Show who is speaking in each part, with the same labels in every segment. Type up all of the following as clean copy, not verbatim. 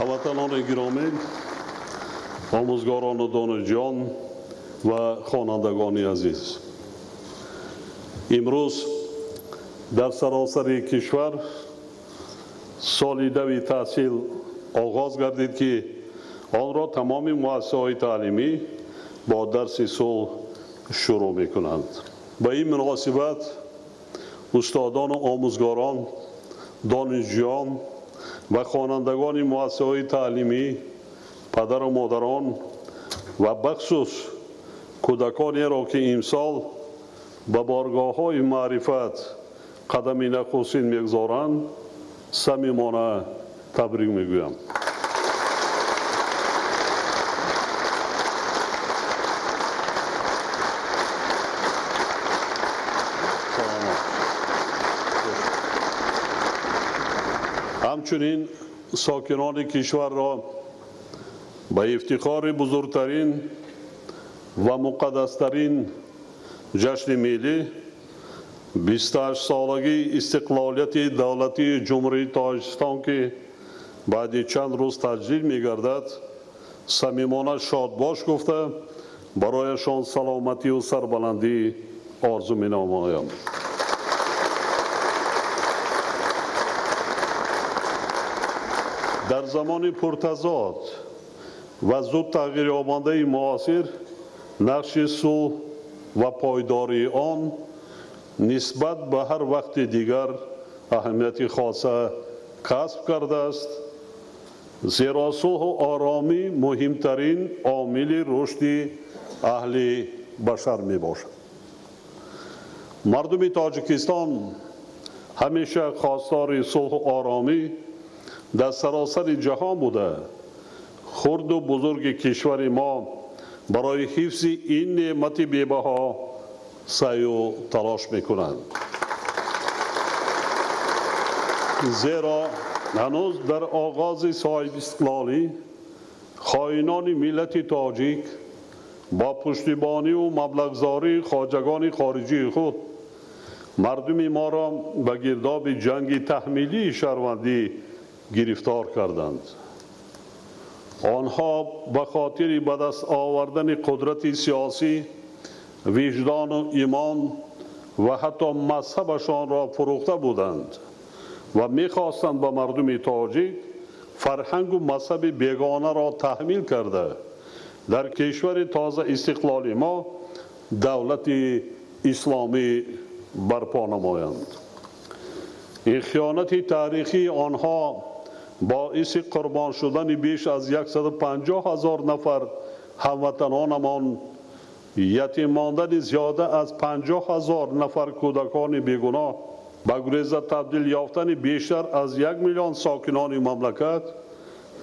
Speaker 1: Ҳамватанони гиромӣ, омӯзгорон ва донишҷӯён ва хонандагони азиз, имрӯз дар саросари кишвар соли нави таҳсил оғоз гардид, ки онро тамоми муассисаҳои таълимӣ бо дарси сулҳ шурӯъ мекунанд. Ба ин муносибат устодон ва омӯзгорон, донишҷӯён ва хонандагони муассисаҳои таълимӣ, падару модарон ва бахусус кӯдаконеро, ки имсол ба боргоҳҳои маърифат қадами нахустин мегузоранд, самимона табрик мегӯям. Ҳамчунин сокинони кишварро ба ифтихори бузургтарин ва муқаддастарин ҷашни миллӣ, 28-солагии истиқлолияти давлатии Ҷумҳурии Тоҷикистон, ки баъди чанд рӯз таҷлил мегардад, самимона шодбош гуфта, барояшон саломатию сарбаландӣ орзу менамоям. Дар замони пуртазод ва зуд тағйирёбандаи муосир нақши сулҳ ва пойдории он нисбат ба ҳар вақти дигар аҳамияти хоса касб кардааст, зеро сулҳу оромӣ муҳимтарин омили рушди аҳли башар мебошад. Мардуми Тоҷикистон ҳамеша хостори сулҳу оромӣ дар саросари ҷаҳон буда, хурду бузурги кишвари мо барои ҳифзи ин неъмати бебаҳо саъю талош мекунанд. Зеро ҳанӯз дар оғози соҳибистиқлолӣ хоинони миллати тоҷик бо пуштибониву маблағгузории хоҷагони хориҷии худ мардуми моро ба гирдоби ҷанги таҳмилии шаҳрвандӣ гирифтор карданд. Онҳо ба хотири ба даст овардани қудрати сиёсӣ, виҷдону имон ва ҳатто мазҳабашонро фурӯхта буданд ва мехостанд ба мардуми тоҷик фарҳангу мазҳаби бегонаро таҳмил карда, дар кишвари тоза истиқлоли мо давлати исломӣ барпо намоянд. Ин хиёнати таърихии онҳо боиси қурбон шудани беш аз 150 ҳазор нафар ҳамватанонамон, ятим мондани зиёда аз 50 ҳазор нафар кӯдакони бегуноҳ, ба гуреза табдил ёфтани бештар аз 1 миллион сокинони мамлакат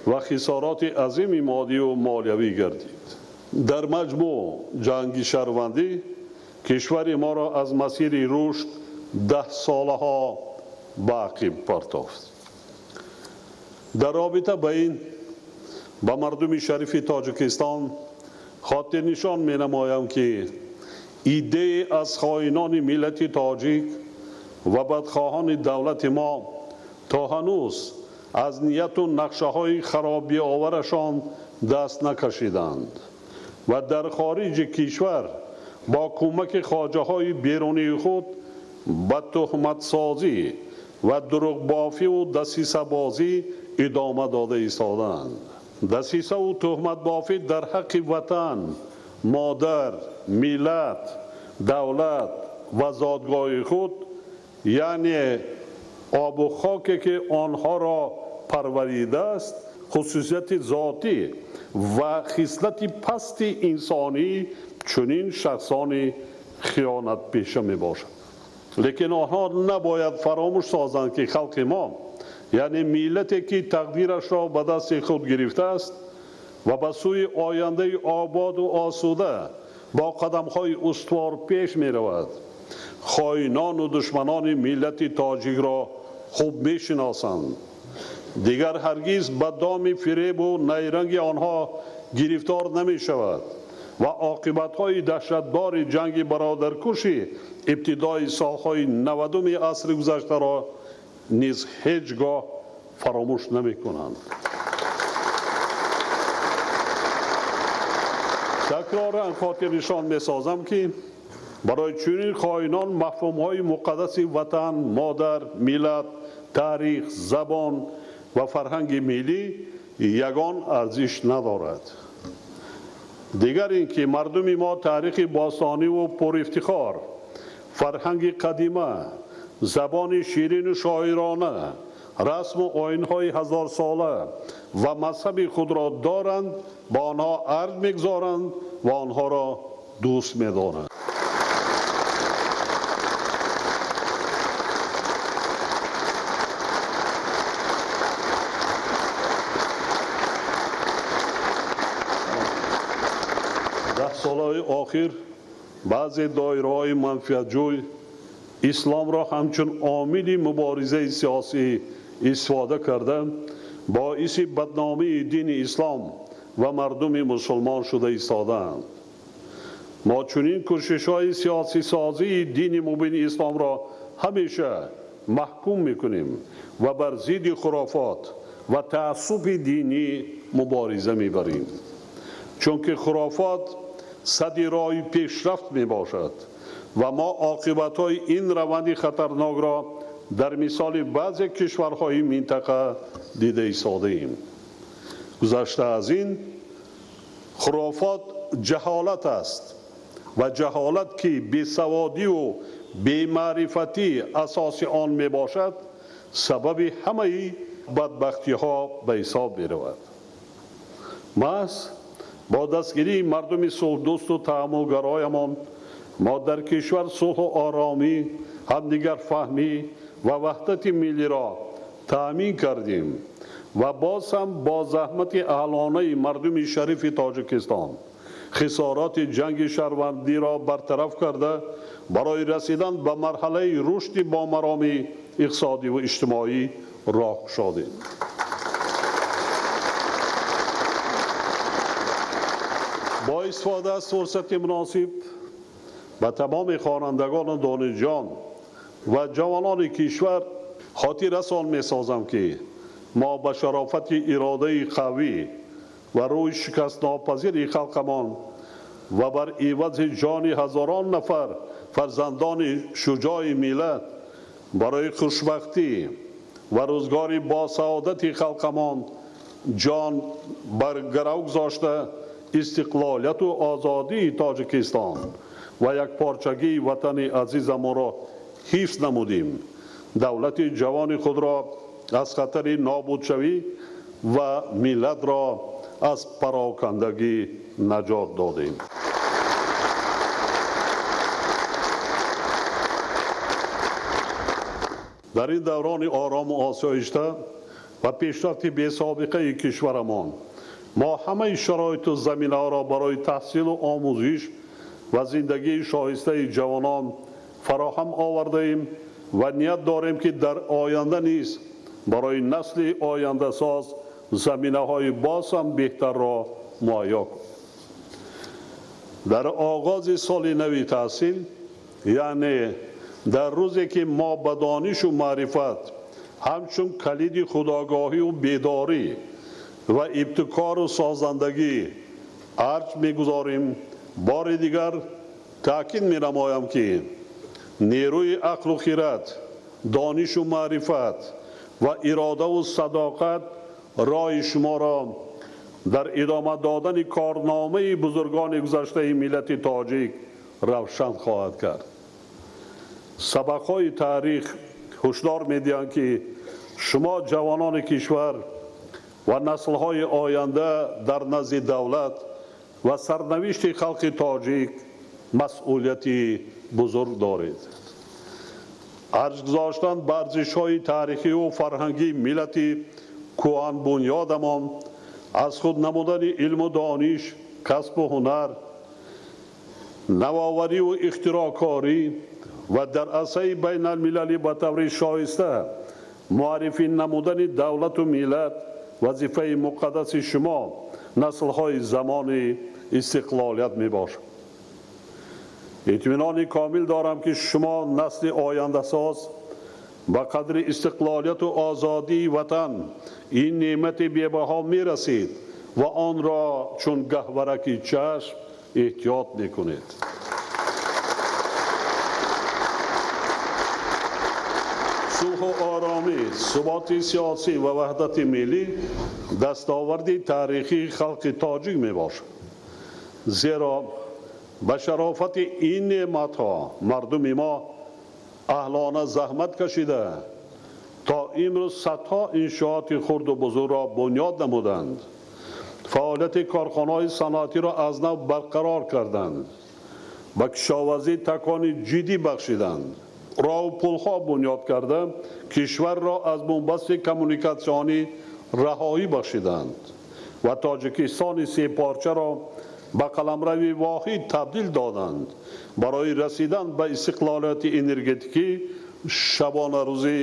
Speaker 1: ва хисороти азими моддию молиявӣ гардид. Дар маҷмӯъ ҷанги шаҳрвандӣ кишвари моро аз масири рушд 10 солаҳо ба ақиб партофт. Дар робита ба ин ба мардуми шарифи Тоҷикистон хотирнишон менамоям, ки идеи аз хоинони миллати тоҷик ва бадхоҳони давлати мо то ҳанӯз аз нияту нақшаҳои харобиоварашон даст накашиданд ва дар хориҷи кишвар бо кӯмаки хоҷаҳои берунии худ ба туҳматсозӣ ва дурӯғбофиву дасисабозӣ идома дода истодаанд. Дасисаву туҳматбофӣ дар ҳаққи ватан, модар, миллат, давлат ва зодгоҳи худ, яъне обу хоке, ки онҳоро парваридааст, хусусияти зотӣ ва хислати пасти инсонӣ чунин шахсони хиёнатпеша мебошад. Лекин онҳо набояд фаромӯш созанд, ки халқи мо, яъне миллате, ки тақдирашро ба дасти худ гирифтааст ва ба сӯи ояндаи ободу осуда бо қадамҳои устувор пеш меравад, хоинону душманони миллати тоҷикро хуб мешиносанд. Дигар ҳаргиз ба доми фиребу найранги онҳо гирифтор намешавад ва оқибатҳои даҳшатбори ҷанги бародаркуши ибтидои солҳои 90-уми асри гузаштаро низ ҳеҷ гоҳ фаромӯш намекунанд. Такроран хотирнишон месозам, ки барои чунин хоинон мафҳумҳои муқаддаси ватан, модар, миллат, таърих, забон ва фарҳанги миллӣ ягон арзиш надорад. Дигар ин ки мардуми мо таърихи бостониву пурэфтихор, фарҳанги қадима, забони ширину шоирона, расму оинҳои ҳазорсола ва мазҳаби худро доранд, ба онҳо арз мегузоранд ва онҳоро дӯст медоранд. Даҳ солҳои охир баъзе доираҳои манфиатҷӯй исломро ҳамчун омили муборизаи сиёсӣ истифода карда, боиси бадномии дини ислом ва мардуми мусулмон шуда истодаанд. Мо чунин кӯшишҳои сиёсисозии дини мубини исломро ҳамеша маҳкум мекунем ва бар зидди хурофот ва таассуби динӣ мубориза мебарем, чунки хурофот садди роҳи пешрафт мебошад ва мо оқибатҳои ин раванди хатарнокро дар мисоли баъзе кишварҳои минтақа дида истодаем. Гузашта аз ин, хурофот ҷаҳолат аст ва ҷаҳолат, ки бесаводиву бемаърифатӣ асоси он мебошад, сабаби ҳамаи бадбахтиҳо ба ҳисоб меравад. Маҳз бо дастгирии мардуми сулҳдӯсту таъаммулгароямон мо дар кишвар сулҳу оромӣ, ҳамдигарфаҳмӣ ва ваҳдати миллиро таъмин кардем ва боз ҳам бо заҳмати аҳлонаи мардуми шарифи Тоҷикистон хисороти ҷанги шаҳрвандиро бартараф карда, барои расидан ба марҳалаи рушди бомароми иқтисодиву иҷтимоӣ роҳ кушодем. Бо истифода аз фурсати муносиб ба тамоми хонандагону донишҷӯён ва ҷавонони кишвар хотиррасон месозам, ки мо ба шарофати иродаи қавӣ ва рӯи шикастнопазири халқамон ва бар ивази ҷони ҳазорон нафар фарзандони шуҷои миллат барои хушбахтӣ ва рӯзгори босаодати халқамон ҷон бар гарав гузошта, истиқлолияту озодии Тоҷикистон ва якпорчагии ватани азизамонро ҳифз намудем. Давлати ҷавони худро аз хатари нобудшавӣ ва миллатро аз парокандагӣ наҷот додем. Дар ин даврони орому осоишта ва пешрафти бесобиқаи кишварамон мо ҳамаи шароиту заминаҳоро барои таҳсилу омӯзиш ва зиндагии шоистаи ҷавонон фароҳам овардаем ва ният дорем, ки дар оянда низ барои насли ояндасоз заминаҳои боз ҳам беҳтарро муҳайё кунем. Дар оғози соли нави таҳсил, яъне дар рӯзе ки мо ба донишу маърифат ҳамчун калиди худогоҳию бедорӣ ва ибтикору созандагӣ арҷ мегузорем, бори дигар таъкид менамоям, ки нерӯи ақлу хират, донишу маърифат ва иродаву садоқат роҳи шуморо дар идома додани корномаи бузургони гузаштаи миллати тоҷик равшан хоҳад кард. Сабақҳои таърих ҳушдор медиҳанд, ки шумо ҷавонони кишвар ва наслҳои оянда дар назди давлат ва сарнавишти халқи тоҷик масъулияти бузург доред. Арҷ гузоштан ба арзишҳои таърихиву фарҳангии миллати кӯҳанбунёдамон, аз худ намудани илму дониш, касбу ҳунар, навовариву ихтироъкорӣ ва дар арсаи байналмилалӣ ба таври шоиста муаррифӣ намудани давлату миллат вазифаи муқаддаси шумо наслҳои замони истиқлолият мебошад. Итминони комил дорам, ки шумо насли ояндасоз ба қадри истиқлолияту озодии ватан ин неъмати бебаҳо мерасид ва онро чун гаҳвараки чашм эҳтиёт мекунед. Сулҳу оромӣ, суботи сиёсӣ ва ваҳдати миллӣ дастоварди таърихии халқи тоҷик мебошад. Зеро ба шарофати ин неъматҳо мардуми мо аҳлона заҳмат кашида то имрӯз садҳо иншооти хурду бузургро бунёд намуданд, фаъолияти корхонаҳои саноатиро аз нав барқарор карданд, ба кишоварзӣ такони ҷиддӣ бахшиданд, роҳу пулҳо бунёд карда кишварро аз бунбасти коммуникатсионӣ раҳоӣ бахшиданд ва Тоҷикистони сепорчаро ба қаламрави воҳид табдил доданд. Барои расидан ба истиқлолияти энергетикӣ шабонарӯзӣ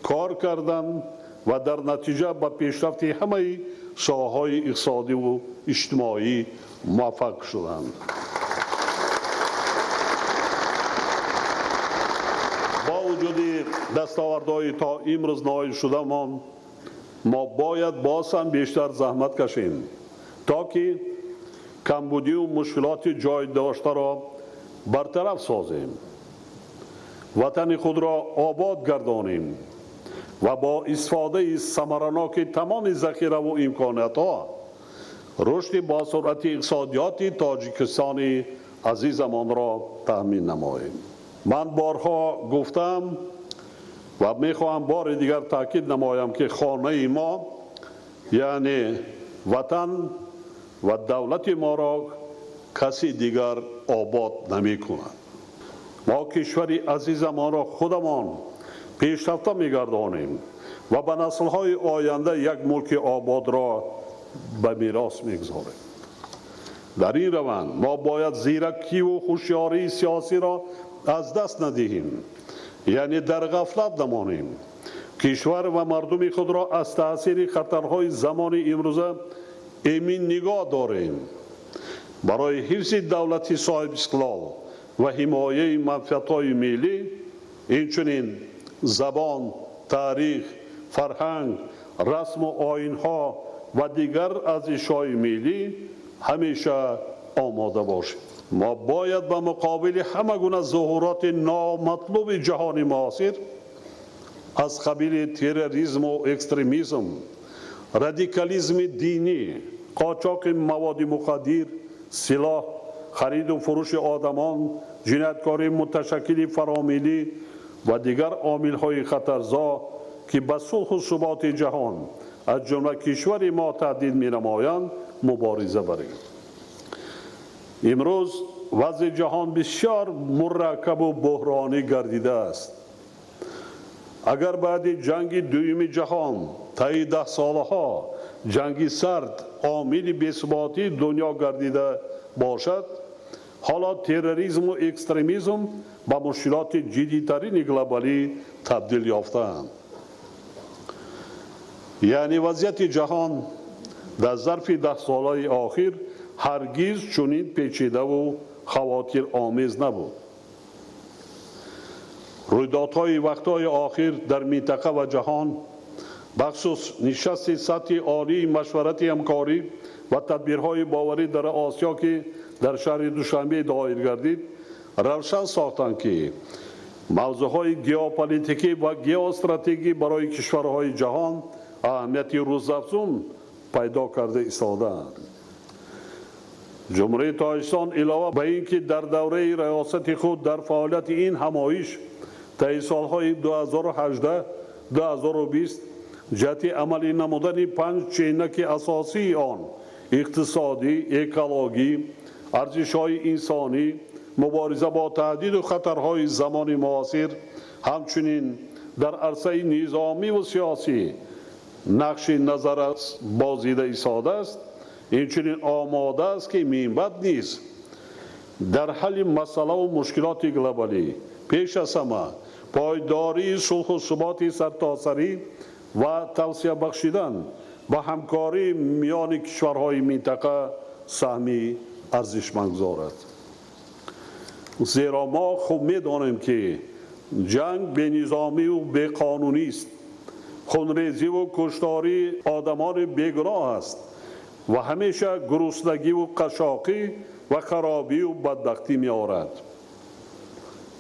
Speaker 1: кор карданд ва дар натиҷа ба пешрафти ҳамаи соҳаҳои иқтисодиву иҷтимоӣ муваффақ шуданд. Бо вуҷуди дастовардҳои то имрӯз ноил шудамон, мо бояд боз ҳам бештар заҳмат кашем, то ки камбудиву мушкилоти ҷой доштаро бартараф созем, ватани худро обод гардонем ва бо истифодаи самараноки тамоми захираву имкониятҳо рушди босуръати иқтисодиёти Тоҷикистони азизамонро таъмин намоем. Ман борҳо гуфтам ва мехоҳам бори дигар таъкид намоям, ки хонаи мо, яъне ватан ва давлати моро каси дигар обод намекунад. Мо кишвари азизамонро худамон пешрафта мегардонем ва ба наслҳои оянда як мулки ободро ба мерос мегузорем. Дар ин раванд мо бояд зиракиву ҳушёрии сиёсиро аз даст надиҳем, яъне дар ғафлат намонем. Кишвар ва мардуми худро аз таъсири хатарҳои замони имрӯза эмин нигоҳ дорем. Барои ҳифзи давлати соҳибистиқлол ва ҳимояи манфиатҳои миллӣ, инчунин забон, таърих, фарҳанг, расму оинҳо ва дигар арзишҳои миллӣ ҳамеша омода бошем. Мо бояд ба муқобили ҳама гуна зуҳуроти номатлуби ҷаҳони муосир аз қабили терроризму экстремизм, радикализми динӣ, қочоқи маводи мухаддир, силоҳ, хариду фурӯши одамон, ҷинояткории муташаккили фаромиллӣ ва дигар омилҳои хатарзо, ки ба сулҳу суботи ҷаҳон аз ҷумла кишвари мо таҳдид менамоянд, мубориза барем. Имрӯз вазъи ҷаҳон бисёр мураккабу буҳронӣ гардидааст. Агар баъди ҷанги дуюми ҷаҳон таи даҳсолаҳо ҷанги сард омили бесуботии дунё гардида бошад, ҳоло терроризму экстремизм ба мушкилоти ҷиддитарини глобалӣ табдил ёфтаанд. Яъне вазъияти ҷаҳон дар зарфи даҳсолаи охир ҳаргиз чунин печидаву хавотиромез набуд. Рӯйдодҳои вақтҳои охир дар минтақа ва ҷаҳон, бахусус нишасти сатҳи олии машварати ҳамкорӣ ва тадбирҳои боварӣ дар Осиё, ки дар шаҳри Душанбе доир гардид, равшан сохтанд, ки мавзӯъҳои геополитикӣ ва геостратегӣ барои кишварҳои ҷаҳон аҳамияти рӯзафзун пайдо карда истодаанд. Ҷумҳурии Тоҷикистон илова ба ин ки дар давраи раёсати худ дар фаъолияти ин ҳамоиш таи солҳои 2018-2020 ҷиҳати амалӣ намудани панҷ ченаки асосии он иқтисодӣ, экологӣ, арзишҳои инсонӣ, мубориза бо таҳдиду хатарҳои замони муосир, ҳамчунин дар арсаи низомиву сиёсӣ нақши назаррас бозида истодааст, инчунин омода аст, ки минбаъд низ дар ҳалли масъалаву мушкилоти глобалӣ пеш аз ҳама пойдории сулҳу суботи сартосарӣ ва тавсия бахшидан ба ҳамкории миёни кишварҳои минтақа саҳми арзишманд гузорад. Зеро мо хуб медонем, ки ҷанг бенизомиву беқонунист, хунрезиву куштории одамони бегуноҳ аст ва ҳамеша гуруснагиву қашоқӣ ва харобию бадбахтӣ меорад.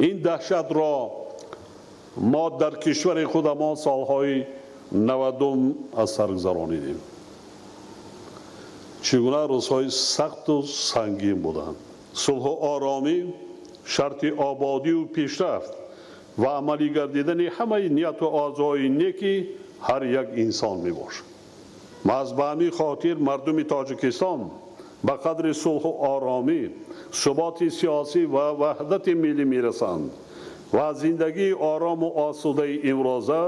Speaker 1: Ин даҳшатро мо дар кишвари худамон солҳои 90 аз сар гузаронидем. Чӣ гуна рӯзҳои сахту сангин буданд. Сулҳу оромӣ шарти ободию пешрафт ва амалӣ гардидани ҳамаи нияту орзуҳои неки ҳар як инсон мебошад. Маҳз ба ҳамин хотир мардуми Тоҷикистон ба қадри сулҳу оромӣ, суботи сиёсӣ ва ваҳдати миллӣ мерасанд ва аз зиндагии орому осудаи имрӯза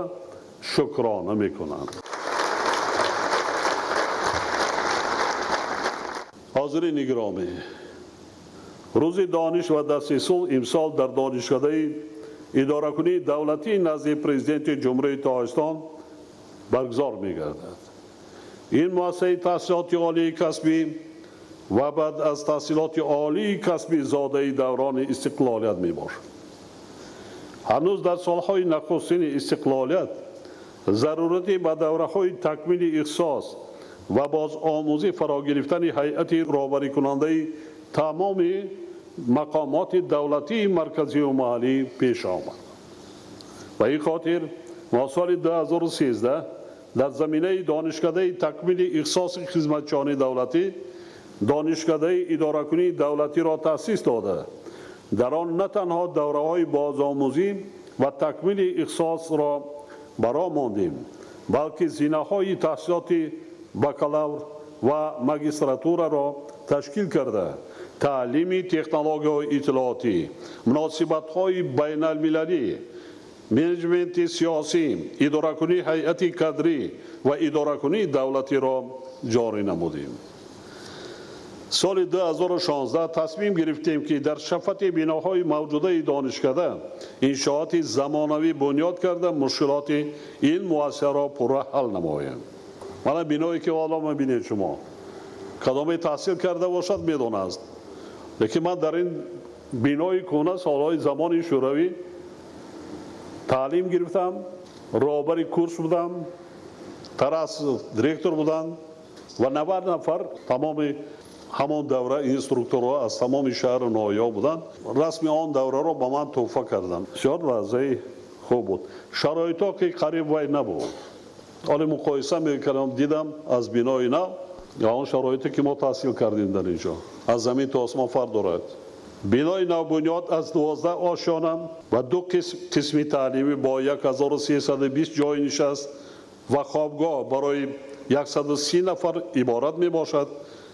Speaker 1: шукрона мекунанд. Ҳозирини гиромӣ, рӯзи дониш ва дасти сулҳ имсол дар донишкадаи идоракунии давлатии назди Президенти Ҷумҳурии Тоҷикистон баргузор мегардад. Ин муассисаи таҳсилоти олии касбӣ ва баъд аз таҳсилоти олии касбӣ зодаи даврони истиқлолият мебошад. Ҳанӯз дар солҳои нахустини истиқлолият зарурати ба давраҳои такмили ихтисос ва бозомӯзӣ фаро гирифтани ҳайати роҳбарикунандаи тамоми мақомоти давлатии марказию маҳаллӣ пеш омад. Ба ин хотир мо соли 2013 дар заминаи донишкадаи такмили ихтисоси хизматчиёни давлатӣ донишкадаи идоракунии давлатиро таъсис дода, дар он на танҳо давраҳои бозомӯзӣ ва такмили ихтисосро баро мондем, балки зинаҳои таҳсилоти бакалавр ва магистратураро ташкил карда, таълими технологияҳои иттилоотӣ, муносибатҳои байналмилалӣ, менеҷменти сиёсӣ, идоракунии ҳайати кадрӣ ва идоракунии давлатиро ҷорӣ намудем. Соли 2016 тасмим гирифтем, ки дар шафати биноҳои мавҷудаи донишкада иншооти замонавӣ бунёд карда, мушкилоти ин муассисаро пурра ҳал намоем. Мана биное ки ҳоло мебинед шумо, кадоме таҳсил карда бошад медонаст. Лекин ман дар ин бинои кӯҳна солҳои замони шӯравӣ таълим гирифтам, роҳбари курс будам, Тарас директор буданд ва 90 нафар тамоми ҳамон давра инструкторҳо аз тамоми шаҳру ноҳияҳо буданд. Расми он давраро ба ман тӯҳфа карданд. Бисёр лаҳзаи хуб буд. Шароитҳо ки қариб вай набуд. Ҳоле муқоиса мекардам, дидам аз бинои нав ва он шароите ки мо таҳсил кардем дар инҷо аз замин то осмон фарқ дорад. Бинои навбунёд аз 12 ошёна ва ду қисми таълимӣ бо 1320 ҷойи нишаст ва хобгоҳ барои 130 нафар иборат мебошад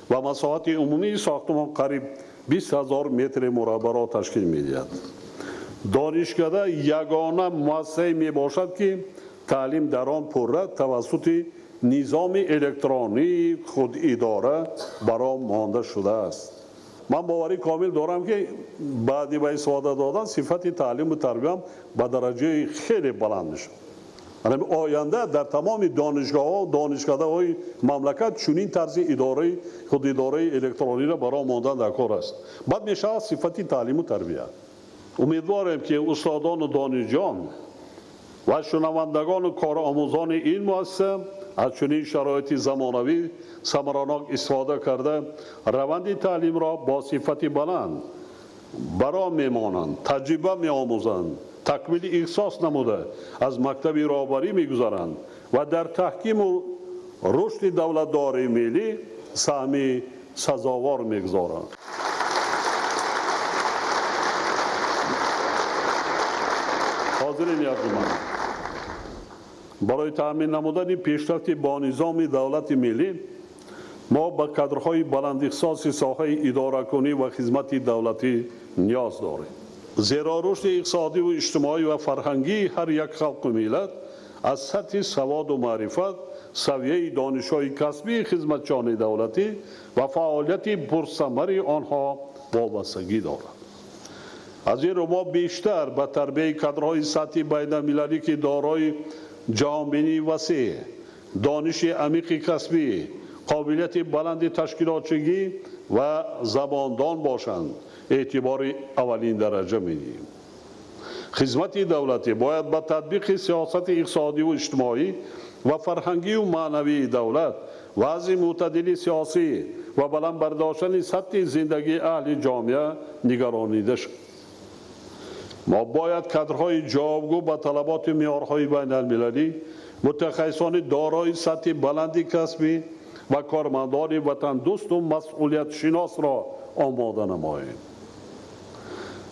Speaker 1: ва масоҳати умумии сохтмон қариб 20 000 метри мураббаъро ташкил медиҳад. Донишкада ягона муассисае мебошад, ки таълим дар он пурра тавассути низоми электронии худидора баром монда шудааст. Ман боварӣ комил дорам, ки баъди ба истифода додан сифати таълиму тарбиям ба дараҷаи хеле баланд мешавад. Оянда дар тамоми донишгоҳҳо, донишкадаҳои мамлакат чунин тарзи идораи худидораи электрониро баром мондан дар кор аст. Баъд мешавад сифати таълиму тарбия. Умедворем, ки устодону донишҷӯён ва шунавандагону коромӯзони ин муассиса аз чунин шароити замонавӣ самаранок истифода карда, раванди таълимро бо сифати баланд баром мемонанд, таҷриба меомӯзанд, такмили ихтисос намуда, аз мактаби роҳбарӣ мегузаранд ва дар таҳкиму рушди давлатдории миллӣ саҳми сазовор мегузоранд. Ҳозирин арҷуманд, барои таъмин намудани пешрафти бо низоми давлати миллӣ мо ба кадрҳои баландихтисоси соҳаи идоракунӣ ва хизмати давлатӣ ниёз дорем. Зеро рушди иқтисодиву иҷтимоӣ ва фарҳангии ҳар як халқу миллат аз сатҳи саводу маърифат, савияи донишҳои касбии хизматчиёни давлатӣ ва фаъолияти пурсамари онҳо вобастагӣ дорад. Аз ин рӯ мо бештар ба тарбияи кадрҳои сатҳи байналмилалӣ, ки дорои ҷаҳонбинии васеъ, дониши амиқи касбӣ, қобилияти баланди ташкилотчигӣ ва забондон бошанд, эътибори аввалин дараҷа медиҳем. Хизмати давлатӣ бояд ба татбиқи сиёсати иқтисодиву иҷтимоӣ ва фарҳангию маънавии давлат, вазъи мӯътадили сиёсӣ ва баланд бардоштани сатҳи зиндагии аҳли ҷомеа нигаронида шуд. Мо бояд кадрҳои ҷавобгӯ ба талаботи меъёрҳои байналмилалӣ, мутахассисони дорои сатҳи баланди касбӣ ва кормандони ватандӯсту масъулиятшиносро омода намоем.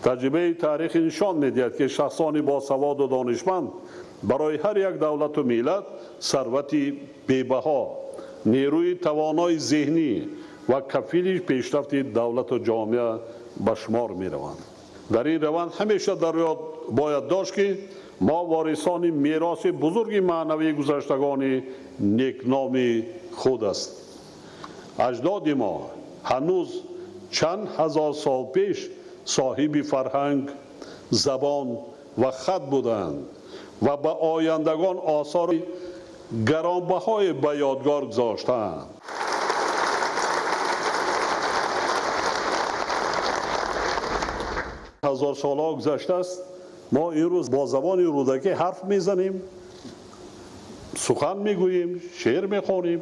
Speaker 1: Таҷрибаи таърихӣ нишон медиҳад, ки шахсони босаводу донишманд барои ҳар як давлату миллат сарвати бебаҳо, нерӯи тавонои зеҳнӣ ва кафили пешрафти давлату ҷомеа ба шумор мераванд. Дар ин раванд ҳамеша дар ёд бояд дошт, ки мо ворисони мероси бузурги маънавии гузаштагони некноми худ аст. Аҷдоди мо ҳанӯз чанд ҳазор сол пеш соҳиби фарҳанг, забон ва хат буданд ва ба ояндагон осори гаронбаҳое ба ёдгор гузоштаанд. Ҳазор солҳо гузаштааст, мо имрӯз бо забони рӯдакӣ ҳарф мезанем, сухан мегӯем, шеър мехонем,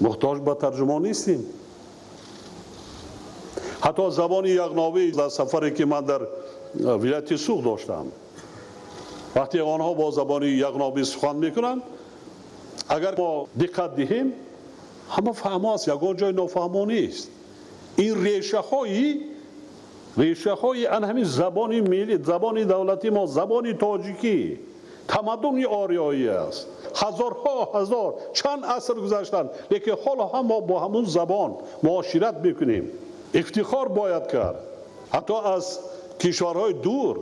Speaker 1: муҳтоҷ ба тарҷумон нестем. Ҳатто забони яғнобӣ дар сафаре ки ман дар вилояти Суғд доштам, вақте онҳо бо забони яғнобӣ сухан мекунанд, агар мо диққат диҳем, ҳама фаҳмо аст, ягон ҷой нофаҳмо нест. Ин решаҳои ан ҳамин забони миллӣ, забони давлати мо, забони тоҷикӣ, тамаддуни ориёӣ аст. Ҳазорҳо ҳазор чанд аср гузаштанд, лекин ҳоло ҳам мо бо ҳамун забон муошират мекунем. Ифтихор бояд кард. Ҳатто аз кишварҳои дур,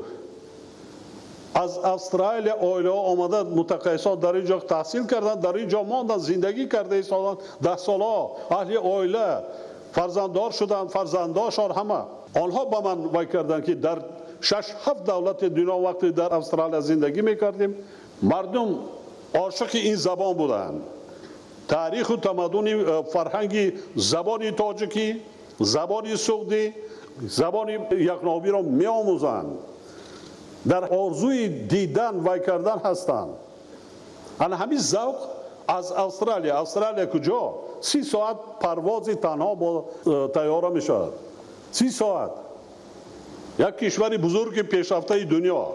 Speaker 1: аз Австралия оилаҳо омада мутахассисон дар ин ҷо таҳсил карданд, дар ин ҷо монданд, зиндагӣ карда истоданд даҳ солҳо, аҳли оила, фарзанддор шуданд, фарзанддоршон ҳама. Онҳо ба ман вай карданд, ки дар 6-7 давлати дунё вақте дар Австралия зиндагӣ мекардем, мардум ошиқи ин забон буданд. Таъриху тамаддуни фарҳанги забони тоҷикӣ, забони суғдӣ, забони яғнобиро меомӯзанд, дар орзуи дидан вай кардан ҳастанд. Ана ҳамин завқ аз Австралия. Австралия куҷо? 30 соат парвози танҳо бо тайёра мешавад. 30 соат. Як кишвари бузурги пешрафтаи дунё.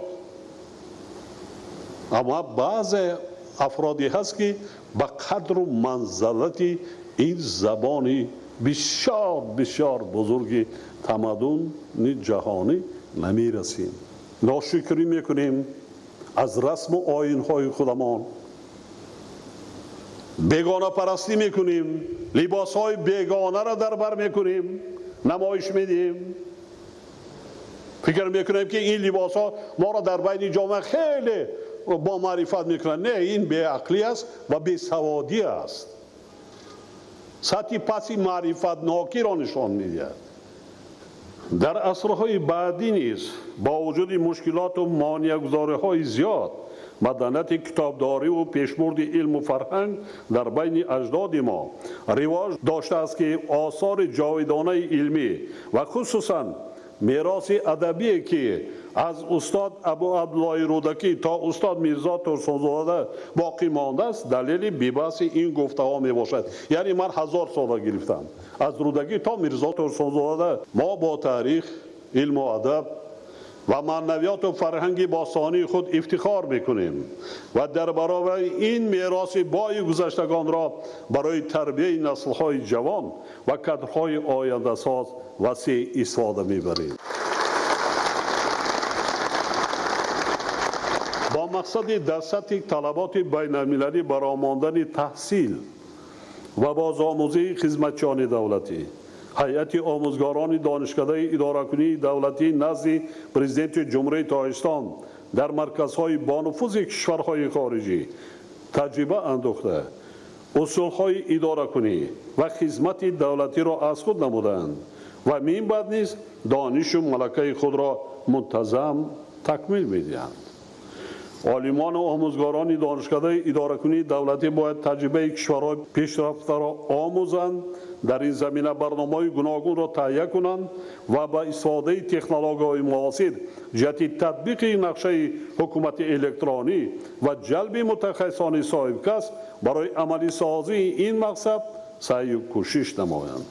Speaker 1: Аммо баъзе афроде ҳаст, ки ба қадру манзалати ин забони бисёр бисёр бузурги тамаддуни ҷаҳонӣ намерасем. Ношукрӣ мекунем аз расму оинҳои худамон, бегонапарастӣ мекунем, либосҳои бегонаро дар бар мекунем, намоиш медиҳем. Фикр мекунем, ки ин либосҳо моро дар байни ҷомеа хеле бомаърифат мекунанд. Не, ин беақлӣ аст ва бесаводӣ аст. Сатҳи паси маърифатнокиро нишон медиҳад. Дар асрҳои баъдӣ низ бо вуҷуди мушкилоту монеагузориҳои зиёд, маданияти китобдориву пешбурди илму фарҳанг дар байни аҷдоди мо ривоҷ доштааст, ки осори ҷовидонаи илмӣ ва хусусан мероси адабие, ки аз устод Абу Абдуллоҳи Рӯдакӣ то устод Мирзо Турсунзода боқӣ мондааст, далели бебаҳси ин гуфтаҳо мебошад. Яъне ман 1000 сола гирифтам аз Рӯдакӣ то Мирзо Турсунзода. Мо бо таърих, илму адаб ва маънавиёту фарҳанги бостонии худ ифтихор мекунем ва дар баробари ин мероси бои гузаштагонро барои тарбияи наслҳои ҷавон ва кадрҳои ояндасоз васеъ истифода мебарем. Бо мақсади дар сатҳи талаботи байналмилалӣ баромондани таҳсил ва бозомӯзии хизматчиёни давлатӣ, ҳайати омӯзгорони донишкадаи идоракунии давлатии назди Президенти Ҷумҳурии Тоҷикистон дар марказҳои бонуфузи кишварҳои хориҷӣ таҷриба андӯхта, усулҳои идоракунӣ ва хизмати давлатиро аз худ намуданд ва минбаъд низ донишу малакаи худро мунтазам такмил медиҳанд. Олимон ва омӯзгорони донишкадаи идоракунии давлатӣ бояд таҷрибаи кишварҳои пешрафтаро омӯзанд, дар ин замина барномаҳои гуногунро таҳия кунанд ва ба истифодаи технологияҳои муосир ҷиҳати татбиқи нақшаи ҳукумати электронӣ ва ҷалби мутахассисони соҳибкасб барои амалисозии ин мақсад саъю кӯшиш намоянд.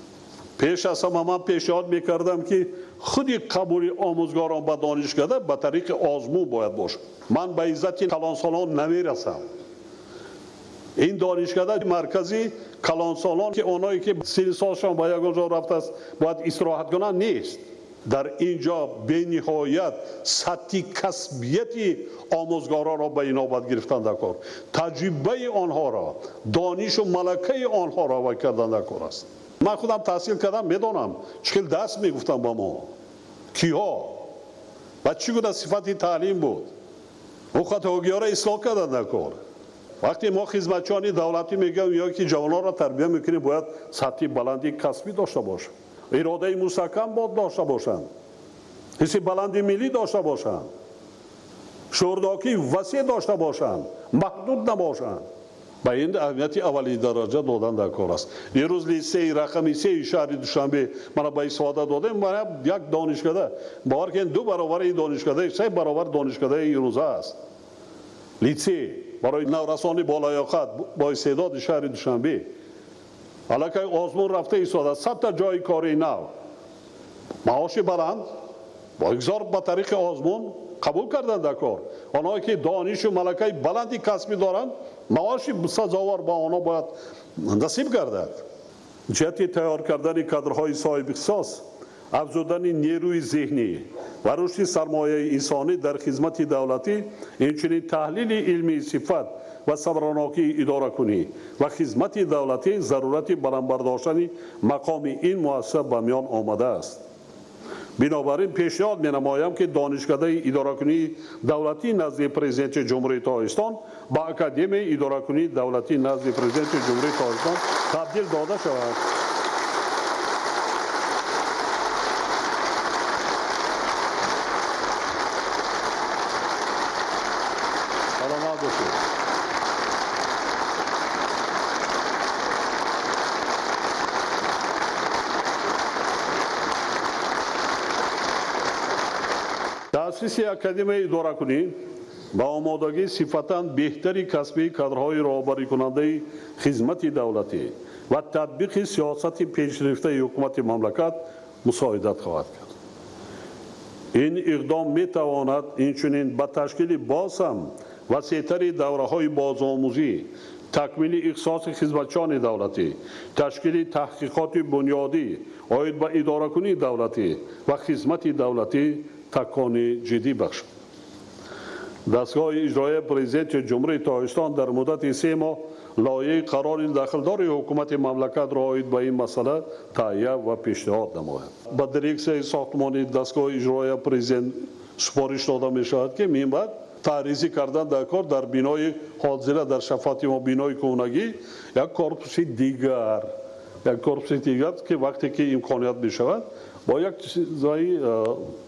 Speaker 1: Пеш аз ҳама ман пешниҳод мекардам, ки худи қабули омӯзгорон ба донишкада ба тариқи озмун бояд бошад. Ман ба иззати калонсолон намерасам. Ин донишкада маркази калонсолон, ки онҳое ки синну солшон ба ягон ҷо рафтааст, бояд истироҳат кунанд, нест. Дар ин ҷо бениҳоят сатҳи касбияти омӯзгоронро ба инобат гирифтан дар кор, таҷрибаи онҳоро, донишу малакаи онҳоро вай кардан дар кор аст. Ман худам таҳсил кардам, медонам чӣ хел дарс мегуфтам ба мо, киҳо ва чӣ гуна сифати таълим буд. Он хатогиҳоро ислоҳ кардан дар кор. Вақте мо хизматчиёни давлатӣ мегӯем ё ки ҷавононро тарбия мекунем, бояд сатҳи баланди касбӣ дошта бошанд, иродаи мустаҳкам дошта бошанд, ҳисси баланди миллӣ дошта бошанд, шуурнокии васеъ дошта бошанд, маҳдуд набошанд. Ба ин аҳамияти аввалин дараҷа додан дар кор аст. Имрӯз литсеи рақами 3 шаҳри Душанбе мана ба истифода додем, мана як донишкада, бовар кунед, 2 баробари ин донишкадаи, 3 баробар донишкадаи имрӯза аст. Литсей барои наврасони болаёқат бо истеъдоди шаҳри Душанбе аллакай озмун рафта истода, 100 ҷойи кори нав, маоши баланд, бо игзор ба тариқи озмун қабул кардан дар кор. Онҳое ки донишу малакаи баланди касбӣ доранд, маоши сазовор ба онҳо бояд насиб гардад. Ҷиҳати тайёр кардани кадрҳои соҳибихтисос, афзудани нерӯи зеҳнӣ ва рушди сармояи инсонӣ дар хизмати давлатӣ, инчунин таҳлили илмии сифат ва самаранокии идоракунӣ ва хизмати давлатӣ зарурати баландбардоштани мақоми ин муассиса ба миён омадааст. Бинобар ин пешниҳод менамоям, ки донишкадаи идоракунии давлатӣ назди Президенти Ҷумҳурии Тоҷикистон ба Академияи идоракунии давлатӣ назди Президенти Ҷумҳурии Тоҷикистон табдил дода шавад. Саломат бошед. Таъсиси Академияи идоракунӣ ба омодагии сифатан беҳтари касбии кадрҳои роҳбарикунандаи хизмати давлатӣ ва татбиқи сиёсати пешрафтаи ҳукумати мамлакат мусоидат хоҳад кард. Ин иқдом метавонад инчунин ба ташкили боз ҳам васеътари давраҳои бозомӯзӣ, такмили ихтисоси хизматчиёни давлатӣ, ташкили таҳқиқоти бунёдӣ оид ба идоракунии давлатӣ ва хизмати давлатӣ такони ҷиддӣ бахшад. Дастгоҳи иҷроияи Президенти Ҷумҳурии Тоҷикистон дар муддати 3 моҳ лоиҳаи қарори дахлдори ҳукумати мамлакатро оид ба ин масъала таҳия ва пешниҳод намояд. Ба дирексияи сохтмони дастгоҳи иҷроияи президент супориш дода мешавад, ки минбаъд таъризӣ кардан дар кор дар бинои ҳозира дар шафати мо бинои кӯҳнагӣ як корпуси дигар, як корпуси дигар, ки вақте ки имконият мешавад, бо як чизҳои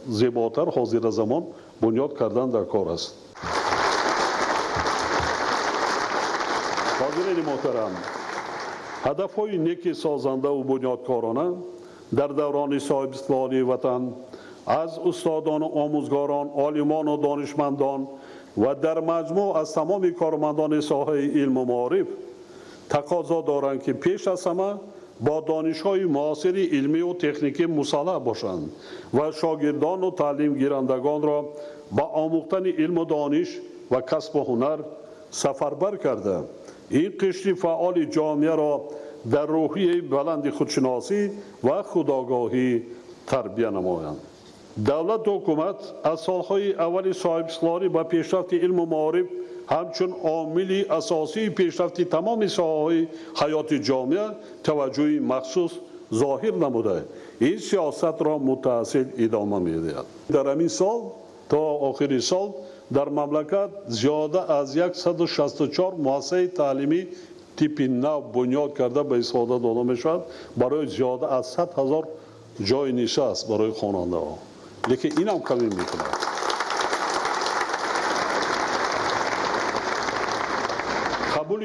Speaker 1: зеботар ҳозира замон бунёд кардан дар кор аст. Ҳозирини муҳтарам, ҳадафҳои неки созандаву бунёдкорона дар даврони соҳибистиқлолии ватан аз устодону омӯзгорон, олимону донишмандон ва дар маҷмӯъ аз тамоми кормандони соҳаи илму маориф тақозо доранд, ки пеш аз ҳама бо донишҳои муосири илмию техникӣ мусаллаҳ бошанд ва шогирдону таълимгирандагонро ба омӯхтани илму дониш ва касбу ҳунар сафарбар карда, ин қишри фаъоли ҷомеаро дар рӯҳияи баланди худшиносӣ ва худогоҳӣ тарбия намоянд. Давлату ҳукумат аз солҳои аввали соҳибистиқлолӣ ба пешрафти илму маориф ҳамчун омили асосии пешрафти тамоми соҳаҳои ҳаёти ҷомеа таваҷҷӯҳи махсус зоҳир намуда, ин сиёсатро мутаассил идома медиҳад. Дар ҳамин сол то охири сол дар мамлакат зиёда аз 164 муассисаи таълимӣ типи нав бунёд карда ба истифода дода мешавад, барои зиёда аз 100 000 ҷойи нишаст барои хонандаҳо. Лекин инам камӣ мекунад.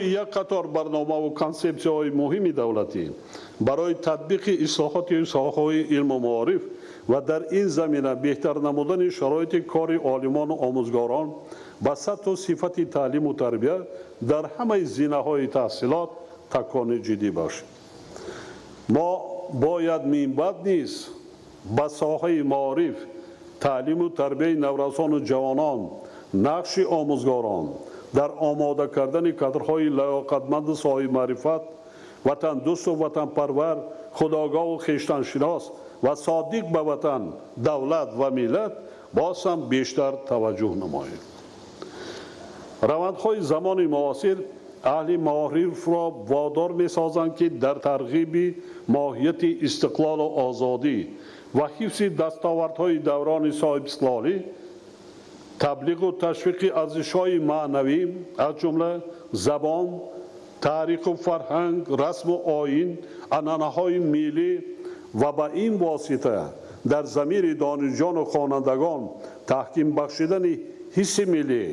Speaker 1: Иҷрои як қатор барномаву консепсияҳои муҳими давлатӣ барои татбиқи ислоҳоти соҳаҳои илму маориф ва дар ин замина беҳтар намудани шароити кори олимону омӯзгорон ба сатҳу сифати таълиму тарбия дар ҳамаи зинаҳои таҳсилот такони ҷиддӣ бошад. Мо бояд минбаъд низ ба соҳаи маориф, таълиму тарбияи наврасону ҷавонон, нақши омӯзгорон дар омода кардани кадрҳои лаёқатманду соҳибмаърифат, ватандӯсту ватанпарвар, худогоҳу хештаншинос ва содиқ ба ватан, давлат ва миллат боз ҳам бештар таваҷҷӯҳ намоем. Равандҳои замони муосир аҳли маорифро водор месозанд, ки дар тарғиби моҳияти истиқлолу озодӣ ва ҳифзи дастовардҳои даврони соҳибистиқлолӣ, таблиғу ташвиқи арзишҳои маънавӣ, аз ҷумла забон, таъриху фарҳанг, расму оин, анъанаҳои миллӣ ва ба ин восита дар замири донишҷону хонандагон таҳким бахшидани ҳисси миллӣ,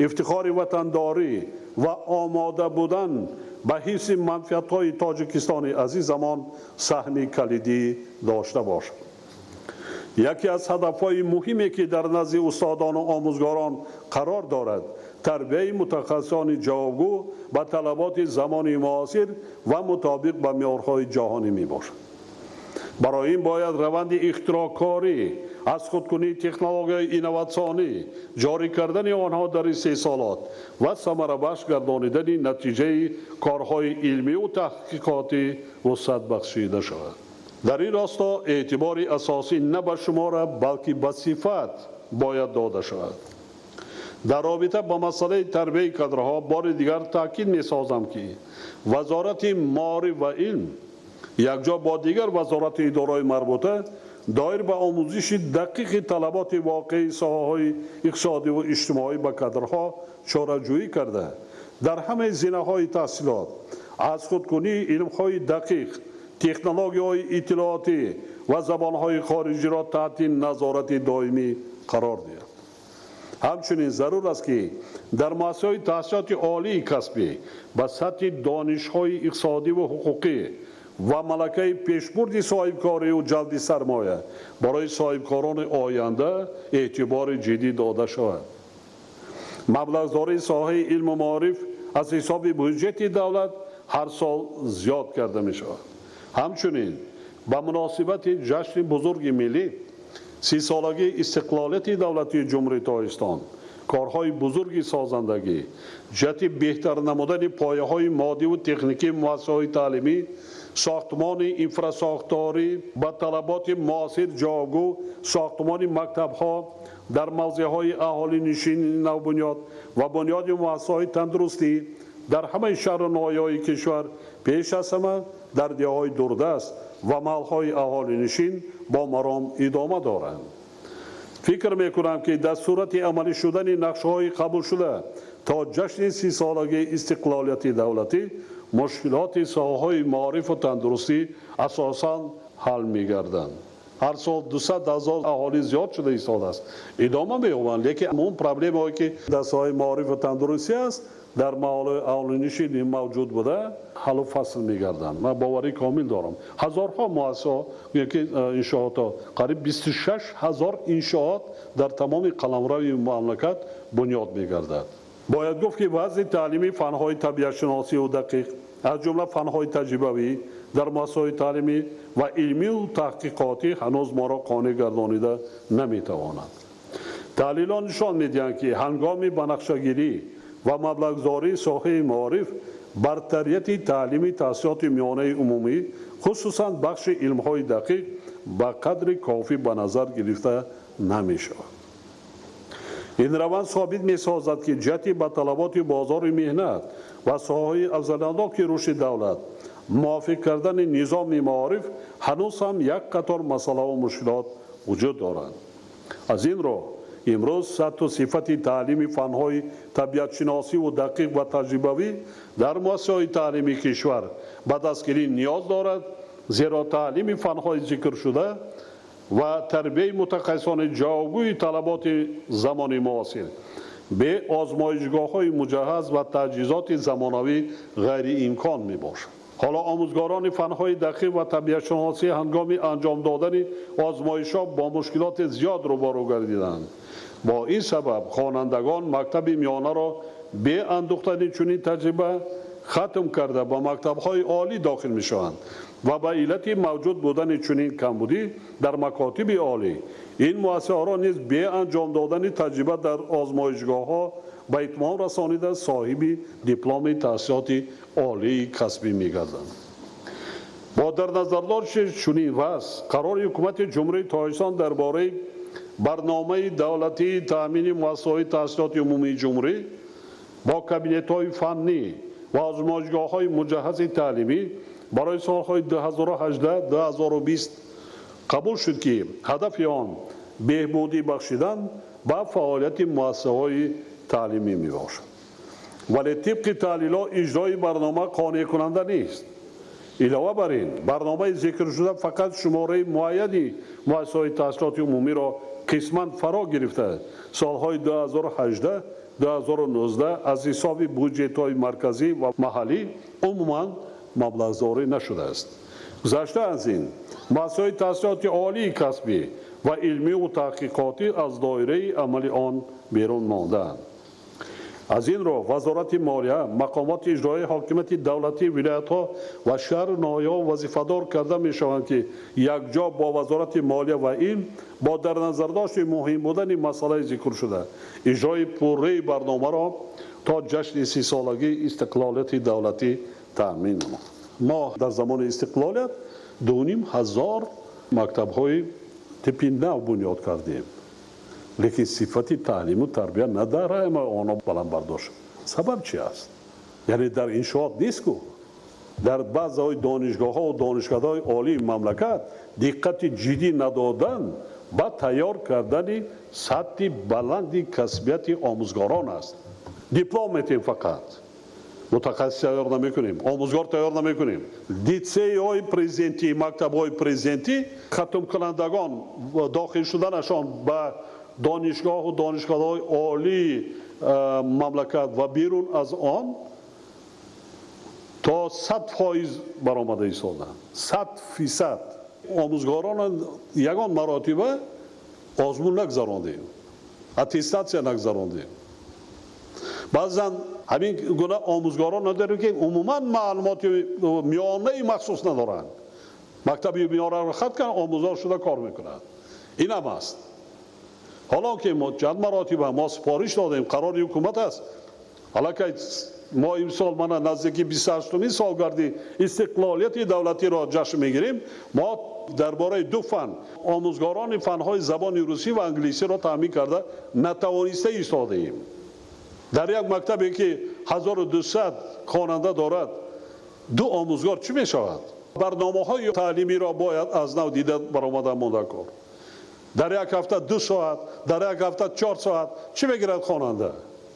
Speaker 1: ифтихори ватандорӣ ва омода будан ба ҳифзи манфиатҳои Тоҷикистони азизамон саҳми калидӣ дошта бошад. Яке аз ҳадафҳои муҳиме, ки дар назди устодону омӯзгорон қарор дорад, тарбияи мутахассисони ҷавобгӯ ба талаботи замони муосир ва мутобиқ ба меъёрҳои ҷаҳонӣ мебошад. Барои ин бояд раванди ихтироъкорӣ, аз худкунии технологияи инноватсионӣ, ҷорӣ кардани онҳо дар истеҳсолот ва самарабахш гардонидани натиҷаи корҳои илмиву таҳқиқотӣ вусъат бахшида шавад. Дар ин росто эътибори асосӣ на ба шумора, балки ба сифат бояд дода шавад. Дар робита ба масъалаи тарбияи кадрҳо бори дигар таъкид месозам, ки Вазорати маориф ва илм якҷо бо дигар вазорати идораҳои марбута доир ба омӯзиши дақиқи талаботи воқеии соҳаҳои иқтисодиву иҷтимоӣ ба кадрҳо чораҷӯӣ карда, дар ҳамаи зинаҳои таҳсилот аз худкунии илмҳои дақиқ, технологияҳои иттилоотӣ ва забонҳои хориҷиро таҳти назорати доимӣ қарор диҳад. Ҳамчунин зарур аст, ки дар муассисаҳои таҳсилоти олии касбӣ ба сатҳи донишҳои иқтисодиву ҳуқуқӣ ва малакаи пешбурди соҳибкориву ҷалби сармоя барои соҳибкорони оянда эътибори ҷиддӣ дода шавад. Маблағгузории соҳаи илму маориф аз ҳисоби буҷети давлат ҳар сол зиёд карда мешавад. Ҳамчунин ба муносибати ҷашни бузурги миллӣ, 30-солагии истиқлолияти давлатии Ҷумҳурии Тоҷикистон, корҳои бузурги созандагӣ ҷиҳати беҳтар намудани пояҳои моддиву техникии муассисаҳои таълимӣ, сохтмони инфрасохторӣ ба талаботи муосир ҷавобгӯ, сохтмони мактабҳо дар мавзеъҳои аҳолинишини навбунёд ва бунёди муассисаҳои тандурустӣ дар ҳамаи шаҳру ноҳияҳои кишвар, пеш аз ҳама дар деҳаҳои дурдаст ва маҳалҳои аҳолинишин бо маром идома доранд. Фикр мекунам, ки дар сурати амалӣ шудани нақшаҳои қабулшуда то ҷашни 30-солагии истиқлолияти давлатӣ мушкилоти соҳаҳои маорифу тандурустӣ асосан ҳал мегарданд. Ҳар сол 200 ҳазор аҳолӣ зиёд шуда истодааст, идома меёбанд, лекин он проблемаҳое, ки дар соҳаи маорифу тандурустӣ аст, дар маҳалҳои аҳолинишин мавҷуд буда, ҳаллу фасл мегарданд. Ман боварии комил дорам. Ҳазорҳо муассисаҳо, ки иншоотҳо, қариб 26 ҳазор иншоот дар тамоми қаламрави мамлакат бунёд мегардад. Бояд гуфт, ки вазъи таълимии фанҳои табиатшиносиву дақиқ, аз ҷумла фанҳои таҷрибавӣ дар муассисаҳои таълимӣ ва илмию таҳқиқотӣ ҳанӯз моро қонеъ гардонида наметавонад. Таҳлилҳо нишон медиҳанд, ки ҳангоми банақшагирӣ ва маблағгузории соҳаи маориф бартарияти таълими таҳсилоти миёнаи умумӣ, хусусан бахши илмҳои дақиқ, ба қадри кофӣ ба назар гирифта намешавад. Ин раванд собит месозад, ки ҷиҳати ба талаботи бозори меҳнат ва соҳаҳои афзалиятноки рушди давлат мувофиқ кардани низоми маориф ҳанӯз ҳам як қатор масъалаву мушкилот вуҷуд доранд. Аз ин рӯ имрӯз сатҳу сифати таълими фанҳои табиатшиносиву дақиқ ва таҷрибавӣ дар муассисаҳои таълимии кишвар ба дастгирӣ ниёз дорад, зеро таълими фанҳои зикршуда ва тарбияи мутахассисони ҷавобгӯи талаботи замони муосир бе озмоишгоҳҳои муҷаҳҳаз ва таҷҳизоти замонавӣ ғайриимкон мебошад. Ҳоло омӯзгорони фанҳои дақиқ ва табиатшиносӣ ҳангоми анҷом додани озмоишҳо бо мушкилоти зиёд рӯбарӯ гардиданд. Бо ин сабаб хонандагон мактаби миёнаро бе андӯхтани чунин таҷриба хатм карда ба мактабҳои олӣ дохил мешаванд ва ба иллати мавҷуд будани чунин камбудӣ дар макотиби олӣ ин муассисаҳоро низ бе анҷом додани таҷриба дар озмоишгоҳҳо ба итмом расонида соҳиби дипломи таҳсилоти олии касбӣ мегарданд. Бо дар назардошти чунин вазъ қарори Ҳукумати Ҷумҳурии Тоҷикистон дар бораи барномаи давлатии таъмини муассисаҳои таҳсилоти умумии ҷумҳурӣ бо кабинетҳои фаннӣ ва озмоишгоҳҳои муҷаҳҳази таълимӣ барои солҳои 2018-2020 қабул шуд, ки ҳадафи он беҳбудӣ бахшидан ба фаъолияти муассисаҳои таълимӣ мебошад. Вале тибқи таҳлилҳо иҷрои барнома қонеъкунанда нест. Илова бар ин, барномаи зикршуда фақат шумораи муайяни муассисаҳои таҳсилоти умумиро қисман фаро гирифта, солҳои 2018-2019 аз ҳисоби буҷетҳои марказӣ ва маҳаллӣ умуман маблағгузорӣ нашудааст. Гузашта аз ин, муассисаҳои таҳсилоти олии касбӣ ва илмиву таҳқиқотӣ аз доираи амали он берун мондаанд. Аз ин рӯ Вазорати молия, мақомоти иҷроии ҳокимияти давлатии вилоятҳо ва шаҳру ноҳияҳо вазифадор карда мешаванд, ки якҷо бо Вазорати молия ва илм бо дар назардошти муҳим будани масъалаи зикршуда иҷрои пурраи барномаро то ҷашни 30-солагии истиқлолияти давлатӣ таъмин намояд. Мо дар замони истиқлолият 2500 мактабҳои типи нав бунёд кардем, лекин сифати таълиму тарбия на дар ҳамаи онҳо баланд бардошт. Сабаб чи аст? Яъне дар иншоот нест ку. Дар баъзеҳои донишгоҳҳо ва донишкадаҳои олии мамлакат диққати ҷиддӣ надодан ба тайёр кардани сатҳи баланди касбияти омӯзгорон аст. Диплом метем фақат, мутахассис тайёр намекунем, омӯзгор тайёр намекунем. Литсейҳои президентӣ, мактабҳои президентӣ хатмкунандагон дохил шуданашон ба донишгоҳу донишкадаҳои олии мамлакат ва берун аз он то 100% баромада истоданд. 100% омӯзгорон ягон маротиба озмун нагзарондем, аттестатсия нагзарондем. Баъзан ҳамин гуна омӯзгорон надорем, ки умуман маълумоти миёнаи махсус надоранд. Мактаби миёнаро хат кард, омӯзгор шуда кор мекунад. Ин ҳам аст. Ҳоло ки мо чанд маротиба мо супориш додем, қарори ҳукумат аст. Аллакай мо имсол мана наздики 28-умин солгарди истиқлолияти давлатиро ҷашн мегирем. Мо дар бораи ду фан омӯзгорони фанҳои забони русӣ ва англисиро таъмин карда натавониста истодаем. Дар як мактабе ки 1200 хонанда дорад, ду омӯзгор чӣ мешавад? Барномаҳои таълимиро бояд аз нав дида баромада монда кор. Дар як ҳафта 2 соат, дар як ҳафта 4 соат чӣ мегирад хонанда?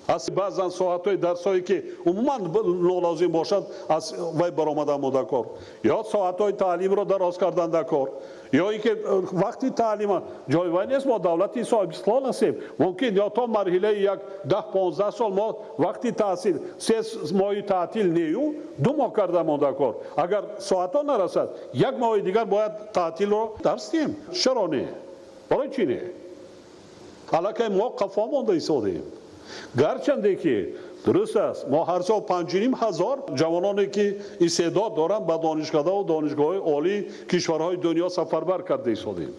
Speaker 1: Аз баъзан соатҳои дарсҳое ки умуман нолозим бошад, аз вай баромада монда кор. Ё соатҳои таълимро дароз кардан дар кор, ё ин ки вақти таълима ҷои вай нест. Мо давлати соҳибистиқлол ҳастем. Мумкин ё то марҳилаи як 10-15 сол мо вақти таҳсил 3 моҳи таътил нею 2 моҳ карда монда кор. Агар соатҳо нарасад, як моҳи дигар бояд таътилро дарс диҳем. Чаро не? Барои чӣ не? Аллакай мо қафо монда истодем. Гарчанде ки дуруст аст, мо ҳар сол 5500 ҷавононе ки истеъдод доранд ба донишкадаву донишгоҳҳои олии кишварҳои дунё сафарбар карда истодем.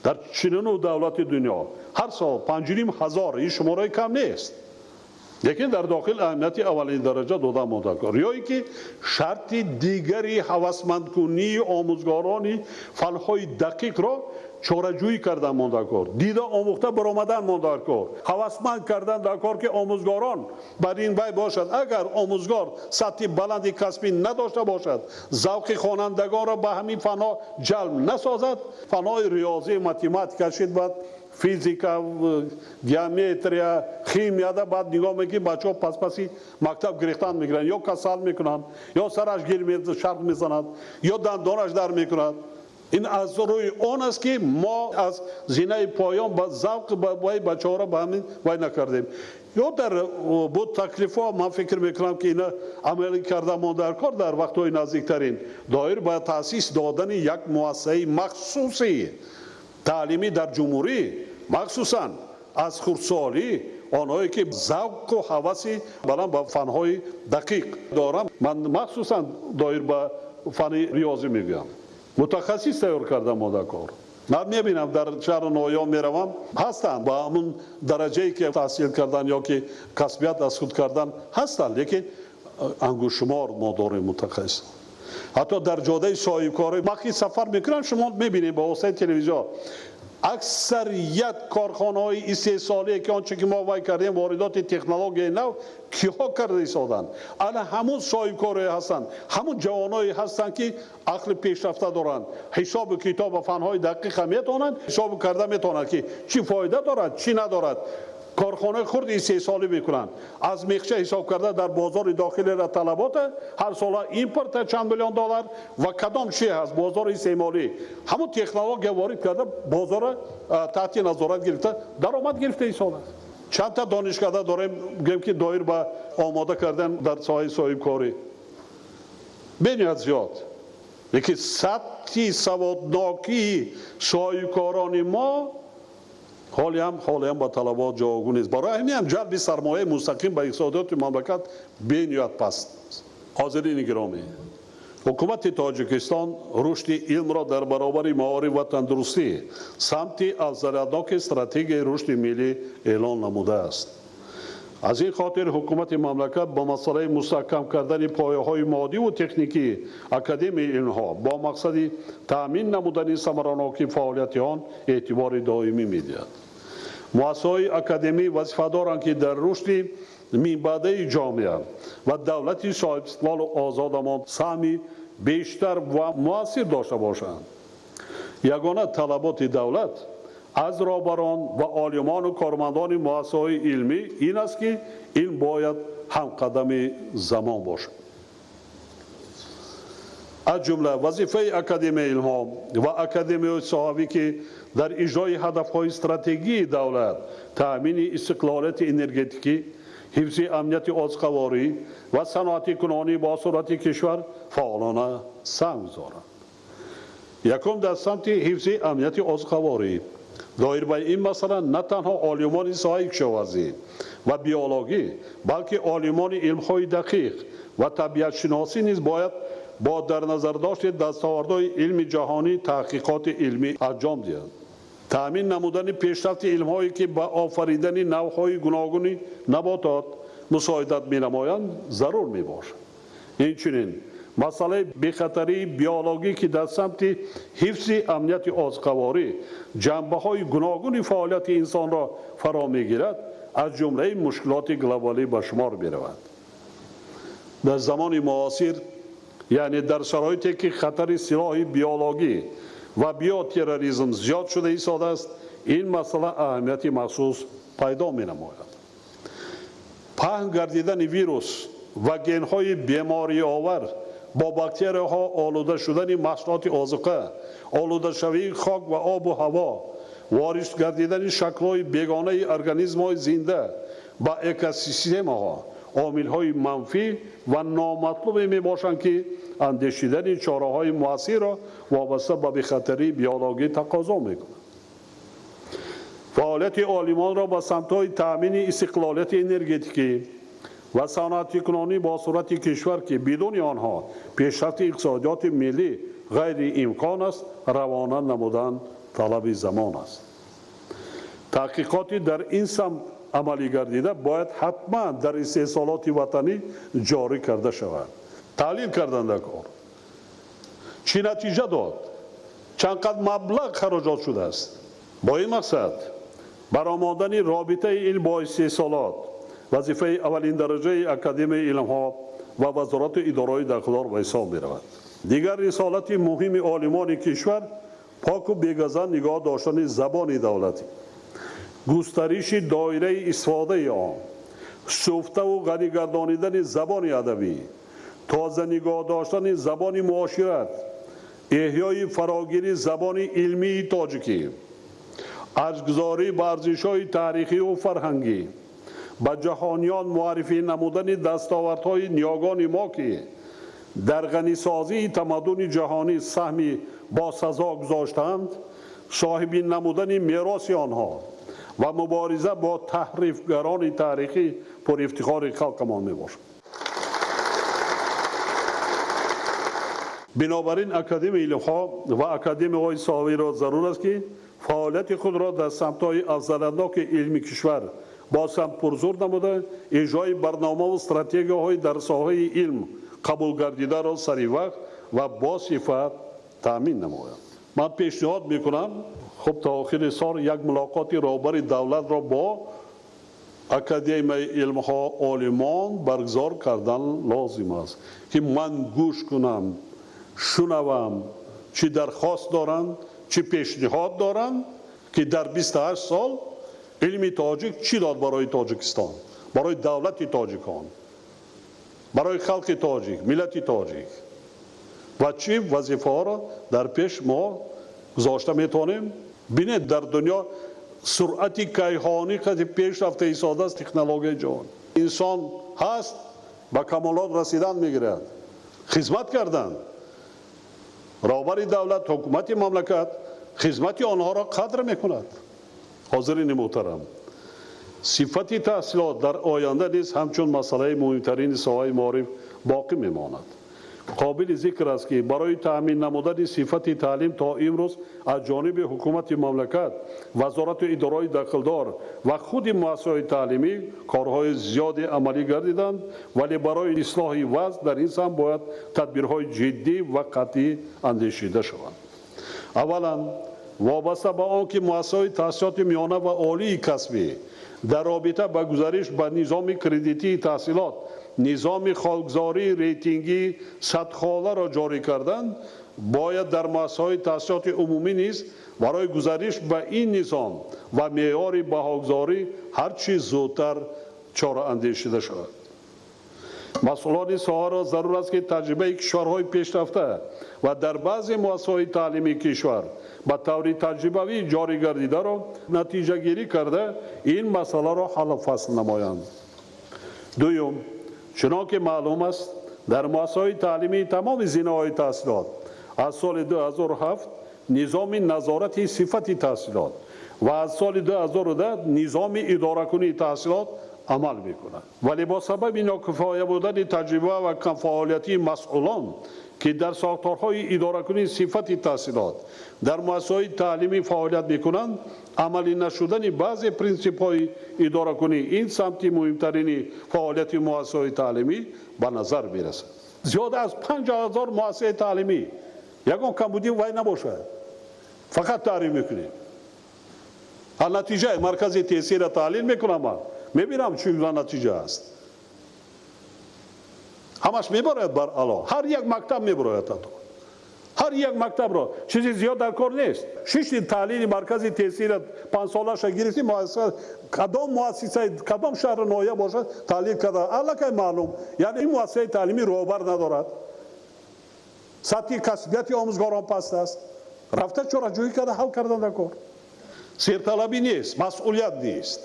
Speaker 1: Дар чунину давлати дунё ҳар сол 5500, ин шумораи кам нест. Лекин дар дохил аҳамияти аввалин дараҷа дода монда кор. Ё ин ки шарти дигари ҳавасмандкунии омӯзгорони фанҳои дақиқро чораҷӯӣ кардан монда кор, дида омӯхта баромадан монда кор, ҳавасманд кардан дар кор, ки омӯзгорон бар ин вай бошад. Агар омӯзгор сатҳи баланди касбӣ надошта бошад, завқи хонандагонро ба ҳамин фанҳо ҷалб насозад, фанҳои риёзӣ, математика шид, баъд физика, геометрия, химияда баъд нигоҳ мекунӣ, бачаҳо паспаси мактаб гирифтан мегиранд, ё касал мекунанд, ё сараш гир шарқ мезанад, ё дандонаш дар мекунад. Ин аз рӯи он аст, ки мо аз зинаи поён ба завқ вай бачаҳоро ба ҳамин вай накардем. Ё дар буд таклифҳо, ман фикр мекунам, ки ина амалӣ карда мо дар кор дар вақтҳои наздиктарин доир ба таъсис додани як муассисаи махсуси таълимӣ дар ҷумҳурӣ, махсусан аз хурдсолӣ онҳое ки завқу ҳаваси баланд ба фанҳои дақиқ доранд, ман махсусан доир ба фани риёзӣ мегӯям, мутахассис тайёр карда мо дар кор. Ман мебинам, дар шаҳру ноҳияҳо меравам, ҳастанд ба ҳамун дараҷае ки таҳсил кардан ё ки касбият аз худ кардан ҳастанд, лекин ангуштшумор мо дорем мутахассис. Ҳатто дар ҷодаи соҳибкорӣ вақти сафар мекунам, шумо мебинед ба воситаи телевизион, аксарият корхонаҳои истеҳсолие ки он чӣ ки мо вай кардем, воридоти технологияи нав киҳо карда истоданд? Ана ҳамун соҳибкорое ҳастанд, ҳамун ҷавоное ҳастанд, ки ақли пешрафта доранд, ҳисобу китоб ва фанҳои дақиқа метавонанд ҳисобу карда метавонанд, ки чӣ фоида дорад, чӣ надорад. Корхонаи хурд истеҳсолӣ мекунанд, аз мехча ҳисоб карда дар бозори дохилиро талабота ҳар сола импорта чанд миллион доллар ва кадом чи ҳаст бозори истеъмолӣ, ҳамун технология ворид карда, бозорро таҳти назорат гирифта, даромад гирифта истодааст. Чандта донишкада дорем, гӯем ки доир ба омода кардан дар соҳаи соҳибкорӣ бениҳоят зиёд, лекин сатҳи саводнокии соҳибкорони мо ҳолиам ба талабот ҷавобгӯ нест. Барои ҳамин ҳам ҷалби сармояи мустақим ба иқтисодиёти мамлакат бениҳоят паст. Ҳозирини гиромӣ, ҳукумати Тоҷикистон рушди илмро дар баробари маориф ва тандурустӣ самти афзалиятноки стратегияи рушди миллӣ эълон намудааст. Аз ин хотир ҳукумати мамлакат ба масъалаи мустаҳкам кардани пояҳои моддиву техникии Академияи илмҳо бо мақсади таъмин намудани самаранокии фаъолияти он эътибори доимӣ медиҳад. Муассисаҳои академӣ вазифа доранд, ки дар рушди минбаъдаи ҷомеа ва давлати соҳибистиқлолу озодамон саҳми бештар ва муассир дошта бошанд. Ягона талаботи давлат аз роҳбарон ва олимону кормандони муассисаҳои илмӣ ин аст, ки илм бояд ҳамқадами замон бошад. Аз ҷумла вазифаи Академияи илмҳо ва академияи соҳавӣ, ки дар иҷрои ҳадафҳои стратегии давлат, таъмини истиқлолияти энергетикӣ, ҳифзи амнияти озуқаворӣ ва саноатикунонӣ бо суръати кишвар фаъолона саҳм гузоранд. Якум, дар самти ҳифзи амнияти озуқаворӣ. Доир ба ин масъала на танҳо олимони соҳаи кишоварзӣ ва биологӣ, балки олимони илмҳои дақиқ ва табиатшиносӣ низ бояд бо дар назардошти дастовардҳои илми ҷаҳонӣ таҳқиқоти илмӣ анҷом диҳанд. Таъмин намудани пешрафти илмҳое, ки ба офаридани навъҳои гуногуни наботот мусоидат менамоянд, зарур мебошад. Инчунин масъалаи бехатарии биологӣ, ки дар самти ҳифзи амнияти озуқаворӣ ҷанбаҳои гуногуни фаъолияти инсонро фаро мегирад, аз ҷумлаи мушкилоти глобалӣ ба шумор меравад. Дар замони муосир, яъне дар шароите ки хатари силоҳи биологӣ ва биотерроризм зиёд шуда истодааст, ин масъала аҳамияти махсус пайдо менамояд. Паҳн гардидани вирус ва генҳои бемориовар, бо бактерияҳо олуда шудани маҳсулоти озуқа, олудашавии хок ва обу ҳаво, ворид гардидани шаклҳои бегонаи организмҳои зинда ба экосистемаҳо омилҳои манфӣ ва номатлубе мебошанд, ки андешидани чораҳои муассирро вобаста ба бехатарии биологӣ тақозо мекунанд. Фаъолияти олимонро ба самтҳои таъмини истиқлолияти энергетикӣ ва саноатикунонӣ бо суръати кишвар, ки бидуни онҳо пешрафти иқтисодиёти миллӣ ғайриимкон аст, равона намудан талаби замон аст. Таҳқиқоти дар ин самт амалӣ гардида бояд ҳатман дар истеҳсолоти ватанӣ ҷорӣ карда шавад. Таҳлил кардан дар кор чӣ натиҷа дод, чанд қад маблағ хароҷот шудааст. Бо ин мақсад баромадани робитаи илм бо истеҳсолот вазифаи аввалиндараҷаи Академияи илмҳо ва вазорату идораҳои дахлдор ба ҳисоб меравад. Дигар рисолати муҳими олимони кишвар поку бегазанд нигоҳ доштани забони давлатӣ, густариши доираи истифодаи он, суфтаву ғанӣ гардонидани забони адабӣ, тоза нигоҳ доштани забони муошират, эҳёи фарогири забони илмии тоҷикӣ, арҷгузорӣ ба арзишҳои таърихию фарҳангӣ, ба ҷаҳониён муаррифӣ намудани дастовардҳои ниёгони мо, ки дар ғанисозии тамаддуни ҷаҳонӣ саҳми босазо гузоштанд, соҳиби намудани мероси онҳо ва мубориза бо таҳрифгарони таърихӣ пурэфтихори халқамон мебошад. Бинобар ин Академияи илмҳо ва академияҳои соҳавиро зарур аст, ки фаъолияти худро дар самтҳои афзалиятноки илми кишвар боз ҳам пурзур намуда, иҷрои барномаву стратегияҳои дар соҳаи илм қабул гардидаро саривақт ва бо сифат таъмин намояд. Ман пешниҳод мекунам, хуб, то охири сол як мулоқоти роҳбари давлатро бо Академияи илмҳо олимон баргузор кардан лозим аст, ки ман гӯш кунам, шунавам, чӣ дархост доранд, чӣ пешниҳод доранд, ки дар 28 сол илми тоҷик чӣ дод барои Тоҷикистон, барои давлати тоҷикон, барои халқи тоҷик, миллати тоҷик ва чӣ вазифаҳоро дар пеш мо гузошта метавонем. Бинед, дар дунё суръати кайҳонӣ қади пеш рафта истодааст технологияи ҷаҳон. Инсон ҳаст, ба камолот расидан мегирад, хизмат кардан. Роҳбари давлат, ҳукумати мамлакат хизмати онҳоро қадр мекунад. Ҳозирини муҳтарам, сифати таҳсилот дар оянда низ ҳамчун масъалаи муҳимтарини соҳаи маориф боқӣ мемонад. Қобили зикр аст, ки барои таъмин намудани сифати таълим то имрӯз аз ҷониби ҳукумати мамлакат, вазорату идораҳои дахлдор ва худи муассисаҳои таълимӣ корҳои зиёде амалӣ гардиданд, вале барои ислоҳи вазъ дар ин самт бояд тадбирҳои ҷиддӣ ва қатъӣ андешида шаванд. Аввалан, вобаста ба он ки муассисаҳои таҳсилоти миёна ва олии касбӣ дар робита ба гузариш ба низоми кредитии таҳсилот, низоми холгузории рейтингии садхоларо ҷорӣ карданд, бояд дар муассисаҳои таҳсилоти умумӣ низ барои гузариш ба ин низом ва меъёри баҳогузорӣ ҳар чӣ зудтар чора андешида шавад. Масъулони соҳаро зарур аст, ки таҷрибаи кишварҳои пешрафта ва дар баъзе муассисаҳои таълимии кишвар ба таври таҷрибавӣ ҷорӣ гардидаро натиҷагирӣ карда, ин масъаларо ҳаллу фасл намоянд. Дуюм, чунон ки маълум аст, дар муассисаҳои таълимии тамоми зинаҳои таҳсилот аз соли 2007 низоми назорати сифати таҳсилот ва аз соли 2010 низоми идоракунии таҳсилот амал мекунад. Вале бо сабаби нокифоя будани таҷриба ва камфаъолиятии масъулон, ки дар сохторҳои идоракунии сифати таҳсилот дар муассисаҳои таълимӣ фаъолият мекунанд, амалӣ нашудани баъзе принсипҳои идоракунӣ ин самти муҳимтарини фаъолияти муассисаҳои таълимӣ ба назар мерасад. Зиёда аз 5000 муассисаи таълимӣ ягон камбудӣ вай набошад, фақат таъриф мекунем. Натиҷаи маркази тестиро таҳлил мекунам, ман мебинам чӣ гуна натиҷа аст. Ҳамаш мебарояд бар ало, ҳар як мактаб мебарояд ҳатто. Ҳар як мактабро чизи зиёд дар кор нест. Шишти таҳлили маркази тестиро панҷсолаша гирифтем, муассиса кадом муассиса, кадом шаҳру ноҳия бошад, таҳлил карда аллакай маълум. Яъне ин муассисаи таълимӣ роҳбар надорад, сатҳи касбияти омӯзгорон паст аст, рафта чораҷӯӣ карда ҳал кардан дар кор. Серталабӣ нест, масъулият нест.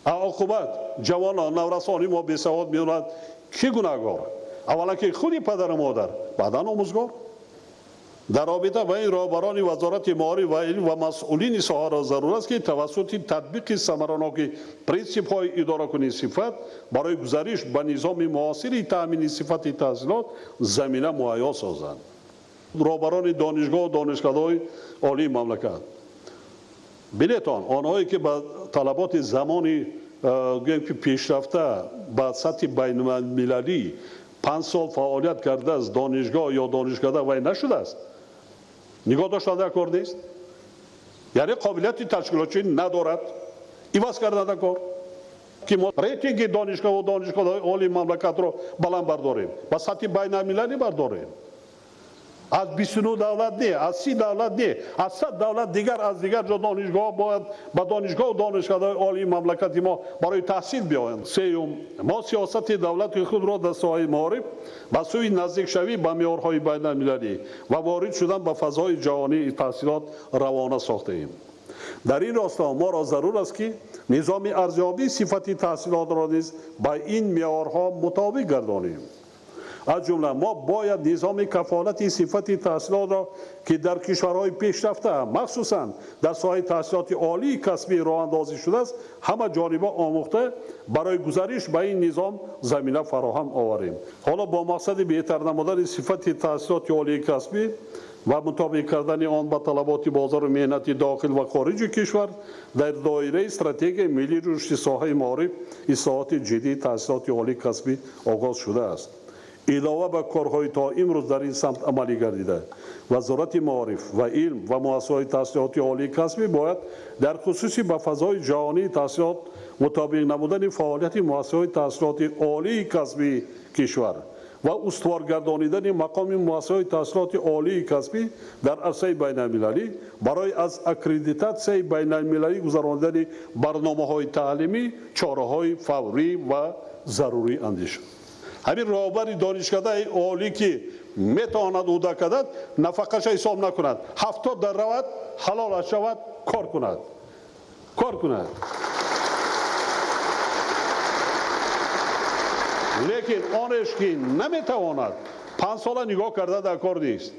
Speaker 1: Оқибат ҷавонон, наврасони мо бесавод меонад. Кӣ гунаҳгор? Аввалан ки худи падару модар, баъдан омӯзгор. Дар робита ба ин роҳбарони вазорати маориф ва илм ва масъулини соҳаро зарур аст, ки тавассути татбиқи самараноки принсипҳои идоракунии сифат барои гузариш ба низоми муосири таъмини сифати таҳсилот замина муҳайё созанд. Роҳбарони донишгоҳу донишкадаҳои олии мамлакат, бинетон, онҳое ки ба талаботи замони гӯем ки пешрафта ба сатҳи байналмилалӣ 5 сол фаъолият кардааст, донишгоҳ ё донишкада вай нашудааст, нигоҳ доштан дар кор нест, яъне қобилияти ташкилотчӣ надорад, иваз кардан дар кор, ки мо рейтинги донишгоҳу донишкадаҳои олии мамлакатро баланд бардорем, ба сатҳи байналмилалӣ бардорем. Аз 29 давлат не, аз 30 давлат не, аз 100 давлат дигар, аз дигар ҷо донишгоҳ бояд ба донишгоҳу донишкадаҳои олии мамлакати мо барои таҳсил биёянд. Сеюм, мо сиёсати давлати худро дар соҳаи маориф ба сӯи наздикшавӣ ба меъёрҳои байналмилалӣ ва ворид шудан ба фазои ҷаҳонии таҳсилот равона сохтаем. Дар ин росто моро зарур аст, ки низоми арзёбии сифати таҳсилотро низ ба ин меъёрҳо мутобиқ гардонем. Аз ҷумла мо бояд низоми кафолати сифати таҳсилотро, ки дар кишварҳои пешрафта, махсусан дар соҳаи таҳсилоти олии касбӣ роҳандозӣ шудааст, ҳама ҷониба омӯхта барои гузариш ба ин низом замина фароҳам оварем. Ҳоло бо мақсади беҳтар намудани сифати таҳсилоти олии касбӣ ва мутобиқ кардани он ба талаботи бозори меҳнати дохил ва хориҷи кишвар дар доираи стратегияи миллии рушди соҳаи маориф ислоҳоти ҷиддии таҳсилоти олии касбӣ оғоз шудааст. Илова ба корҳои то имрӯз дар ин самт амалӣ гардида, Вазорати маориф ва илм ва муассисаҳои таҳсилоти олии касбӣ бояд дар хусуси ба фазои ҷаҳонии таҳсилот мутобиқ намудани фаъолияти муассисаҳои таҳсилоти олии касбии кишвар ва устувор гардонидани мақоми муассисаҳои таҳсилоти олии касбӣ дар арсаи байналмилалӣ барои аз аккредитатсияи байналмилалӣ гузаронидани барномаҳои таълимӣ чораҳои фаврӣ ва зарурӣ андешанд. Ҳамин роҳбари донишкадаи олӣ, ки метавонад уда кардад, нафақаша ҳисоб накунад, 70 дар равад, ҳалолаш шавад, кор кунад, кор кунад. Лекин онеш ки наметавонад, 5 сола нигоҳ карда дар кор нест,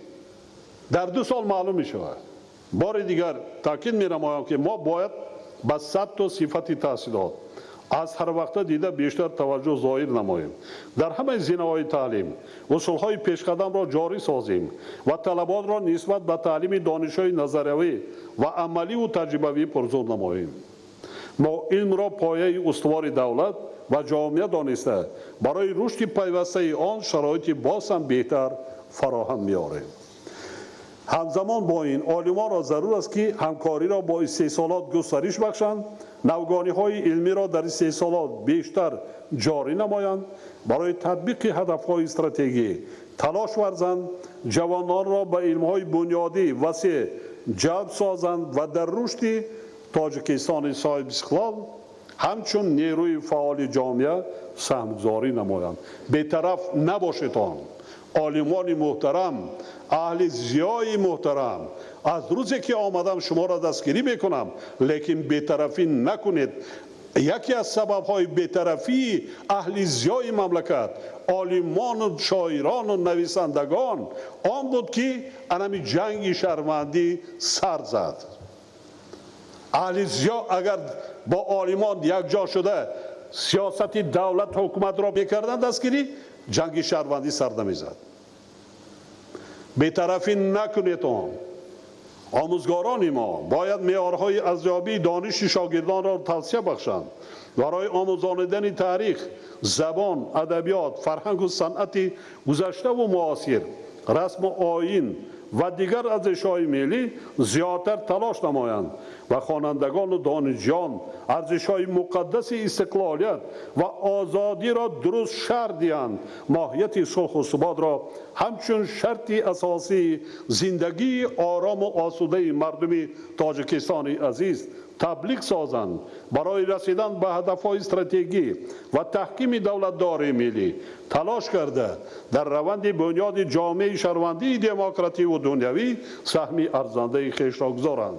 Speaker 1: дар 2 сол маълум мешавад. Бори дигар таъкид менамоям, ки мо бояд ба сатҳу сифати таҳсилот аз ҳар вақта дида бештар таваҷҷӯҳ зоҳир намоем. Дар ҳамаи зинаҳои таълим усулҳои пешқадамро ҷорӣ созем ва талаботро нисбат ба таълими донишҳои назариявӣ ва амаливу таҷрибавӣ пурзур намоем. Мо илмро пояи устувори давлат ва ҷомеа дониста барои рушди пайвастаи он шароити боз ҳам беҳтар фароҳам меорем. Ҳамзамон бо ин олимонро зарур аст, ки ҳамкориро бо истеҳсолот густариш бахшанд, навгониҳои илмиро дар истеҳсолот бештар ҷорӣ намоянд, барои татбиқи ҳадафҳои стратегӣ талош варзанд, ҷавононро ба илмҳои бунёдӣ васеъ ҷалб созанд ва дар рушди Тоҷикистони соҳибистиқлол ҳамчун нерӯи фаъоли ҷомеа саҳмгузорӣ намоянд. Бетараф набошедон, олимони муҳтарам, аҳли зиёи муҳтарам. Аз рӯзе ки омадам шуморо дастгирӣ мекунам, лекин бетарафӣ накунед. Яке аз сабабҳои бетарафии аҳли зиёи мамлакат, олимону шоирону нависандагон он буд, ки анами ҷанги шаҳрвандӣ сар зад. Аҳли зиё агар бо олимон якҷо шуда сиёсати давлат ҳукуматро мекарданд дастгирӣ, ҷанги шаҳрвандӣ сар намезад. Бетарафӣ накунед он. Омӯзгорони мо бояд меъёрҳои арзёбии дониши шогирдонро тавсия бахшанд. Барои омӯзонидани таърих, забон, адабиёт, фарҳангу санъати гузаштаву муосир, расму оин ва дигар арзишҳои миллӣ зиёдтар талош намоянд ва хонандагону донишҷӯён арзишҳои муқаддаси истиқлолият ва озодиро дуруст шарҳ диҳанд, моҳияти сулҳу суботро ҳамчун шарти асосии зиндагии орому осудаи мардуми Тоҷикистони азиз таблиғ созанд, барои расидан ба ҳадафҳои стратегӣ ва таҳкими давлатдории миллӣ талош карда дар раванди бунёди ҷомеаи шаҳрвандии демокративу дунявӣ саҳми арзандаи хешро гузоранд.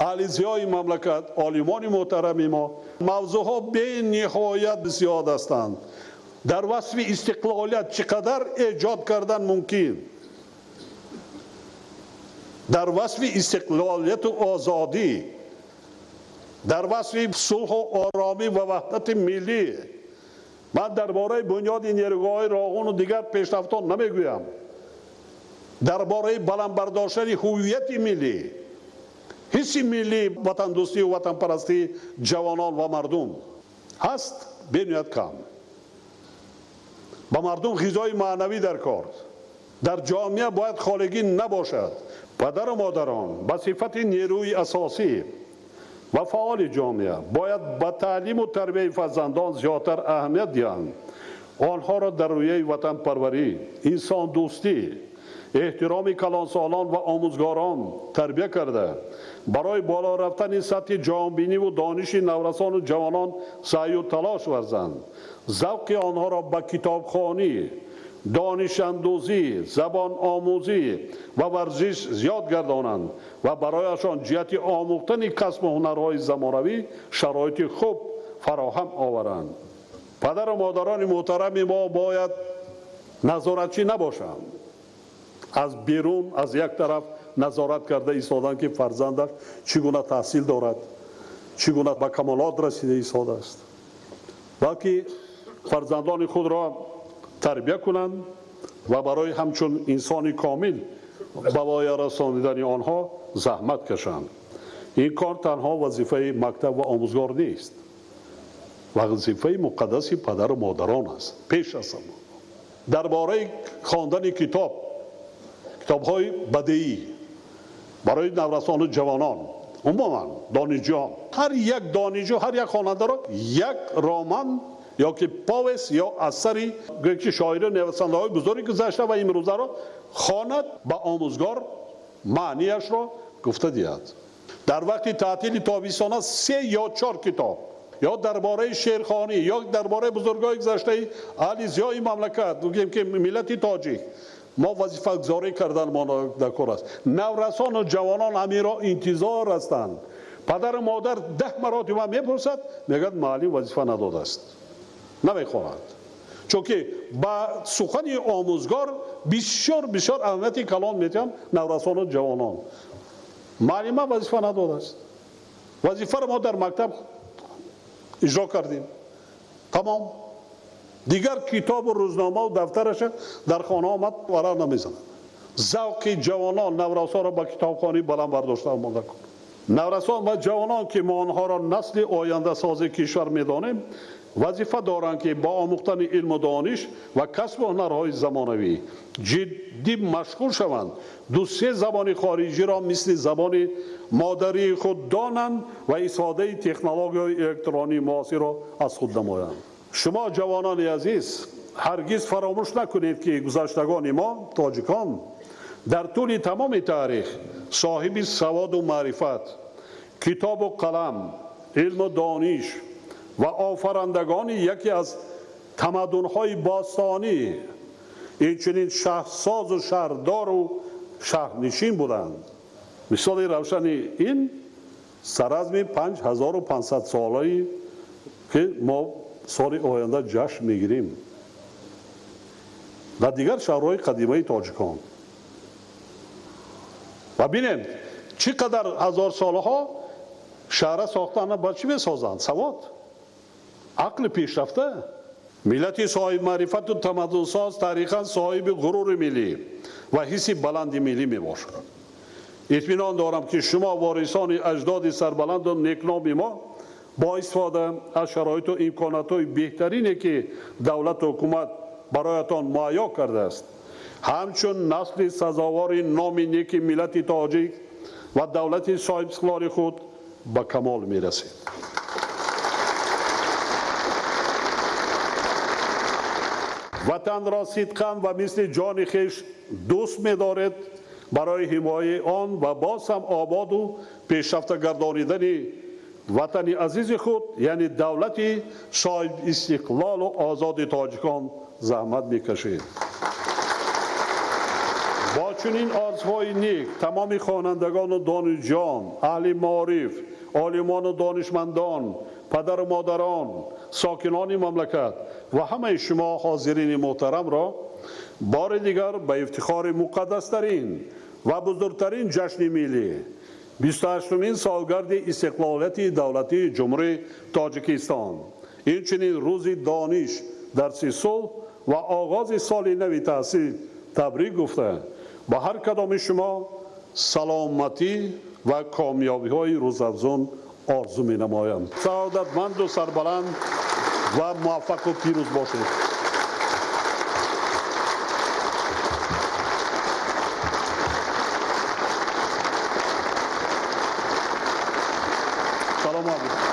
Speaker 1: Аҳли зиёи мамлакат, олимони муҳтарами мо, мавзӯъҳо бениҳоят зиёд ҳастанд. Дар васфи истиқлолият чӣ қадар эҷод кардан мумкин? Дар васфи истиқлолияту озодӣ, дар васфи сулҳу оромӣ ва ваҳдати миллӣ. Ман дар бораи бунёди нерӯгоҳҳои Роғуну дигар пешрафтон намегӯям. Дар бораи баланд бардоштани ҳувияти миллӣ, ҳисси миллӣ, ватандӯстию ватанпарастии ҷавонон ва мардум ҳаст бениҳоят кам. Ба мардум ғизои маънавӣ дар кор. Дар ҷомеа бояд холигӣ набошад. Падару модарон ба сифати нерӯи асосӣ ва фаъоли ҷомеа бояд ба таълиму тарбияи фарзандон зиёдтар аҳамият диҳанд. Онҳоро дар рӯяи ватанпарварӣ, инсондӯстӣ, эҳтироми калонсолон ва омӯзгорон тарбия карда, барои боло рафтани сатҳи ҷаҳонбиниву дониши наврасону ҷавонон саъю талош варзанд. Завқи онҳоро ба китобхонӣ, донишандӯзӣ, забономӯзӣ ва варзиш зиёд гардонанд ва барояшон ҷиҳати омӯхтани касбу ҳунарҳои замонавӣ шароити хуб фароҳам оваранд. Падару модарони муҳтарами мо бояд назоратчӣ набошанд. Аз берун аз як тараф назорат карда истоданд, ки фарзандаш чӣ гуна таҳсил дорад, чӣ гуна ба камолот расида истодааст, балки фарзандони худро тарбия кунанд ва барои ҳамчун инсони комил ба воя расонидани онҳо заҳмат кашанд. Ин кор танҳо вазифаи мактаб ва омӯзгор нест, вазифаи муқаддаси падару модарон аст. Пеш аз ҳама дар бораи хондани китоб, китобҳои бадеӣ барои наврасону ҷавонон, умуман донишҷӯён, ҳар як донишҷӯ, ҳар як хонандаро як роман ё ки повест ё асари гӯё ки шоиру нависандаҳои бузурги гузашта ва имрӯзаро хонад, ба омӯзгор маънияшро гуфта диҳад. Дар вақти таътили тобистона 3 ё 4 китоб ё дар бораи шеърхонӣ ё дар бораи бузургони гузаштаи аҳли зиёи мамлакат, гӯем ки миллати тоҷик, мо вазифагузорӣ кардан дар кор аст. Наврасону ҷавонон ҳаминро интизор ҳастанд. Падару модар 10 маротиба мепурсад, мегӯяд муаллим вазифа надодааст, намехоҳад. Чунки ба сухани омӯзгор бисёр бисёр аҳамияти калон медиҳанд наврасону ҷавонон. Муаллима вазифа надодааст. Вазифаро мо дар мактаб иҷро кардем, тамом. Дигар китобу рӯзномаву дафтараша дар хона омад варақ намезанад. Завқи ҷавонон, наврасонро ба китобхонӣ баланд бардошта омода кун. Наврасон ва ҷавонон, ки мо онҳоро насли ояндасози кишвар медонем, вазифа доранд, ки бо омӯхтани илму дониш ва касбу ҳунарҳои замонавӣ ҷиддӣ машғул шаванд, 2-3 забони хориҷиро мисли забони модарии худ донанд ва истифодаи технологияҳои электронии муосирро аз худ намоянд. Шумо ҷавонони азиз, ҳаргиз фаромӯш накунед, ки гузаштагони мо, тоҷикон, дар тӯли тамоми таърих соҳиби саводу маърифат, китобу қалам, илму дониш ва офарандагони яке аз тамаддунҳои бостонӣ, инчунин шаҳрсозу шаҳрдору шаҳрнишин буданд. Мисоли равшани ин саразми 5500 солаи, ки мо соли оянда ҷашн мегирем дар дигар шаҳрҳои қадимаи тоҷикон. Ва бинем чӣ қадар ҳазорсолаҳо шаҳра сохтан ба чӣ месозанд? Савод, ақли пешрафта. Миллати соҳибмаърифату тамаддунсоз таърихан соҳиби ғурури миллӣ ва ҳисси баланди миллӣ мебошад. Итминон дорам, ки шумо ворисони аҷдоди сарбаланду некноми мо бо истифода аз шароиту имкониятҳои беҳтарине, ки давлату ҳукумат бароятон муҳайё кардааст, ҳамчун насли сазовори номи неки миллати тоҷик ва давлати соҳибистиқлоли худ ба камол мерасед. Ватанро сидқан ва мисли ҷони хеш дӯст медоред, барои ҳимояи он ва боз ҳам ободу пешрафта гардонидани ватани азизи худ, яъне давлати соҳибистиқлолу озоди тоҷикон заҳмат мекашед. Бо чунин орзуҳои нек тамоми хонандагону донишҷӯён, аҳли маориф, олимону донишмандон, падару модарон, сокинони мамлакат ва ҳамаи шумо ҳозирини муҳтарамро бори дигар ба ифтихори муқаддастарин ва бузургтарин ҷашни миллӣ, 28-умин солгарди истиқлолияти давлатии Ҷумҳурии Тоҷикистон, инчунин рӯзи дониш, дарси сулҳ ва оғози соли нави таҳсил табрик гуфта, ба ҳар кадоми шумо саломатӣ ва комёбиҳои рӯзафзун орзу менамоям. Саодатманду сарбаланд ва муваффақу пирӯз бошед. Салом алейкум.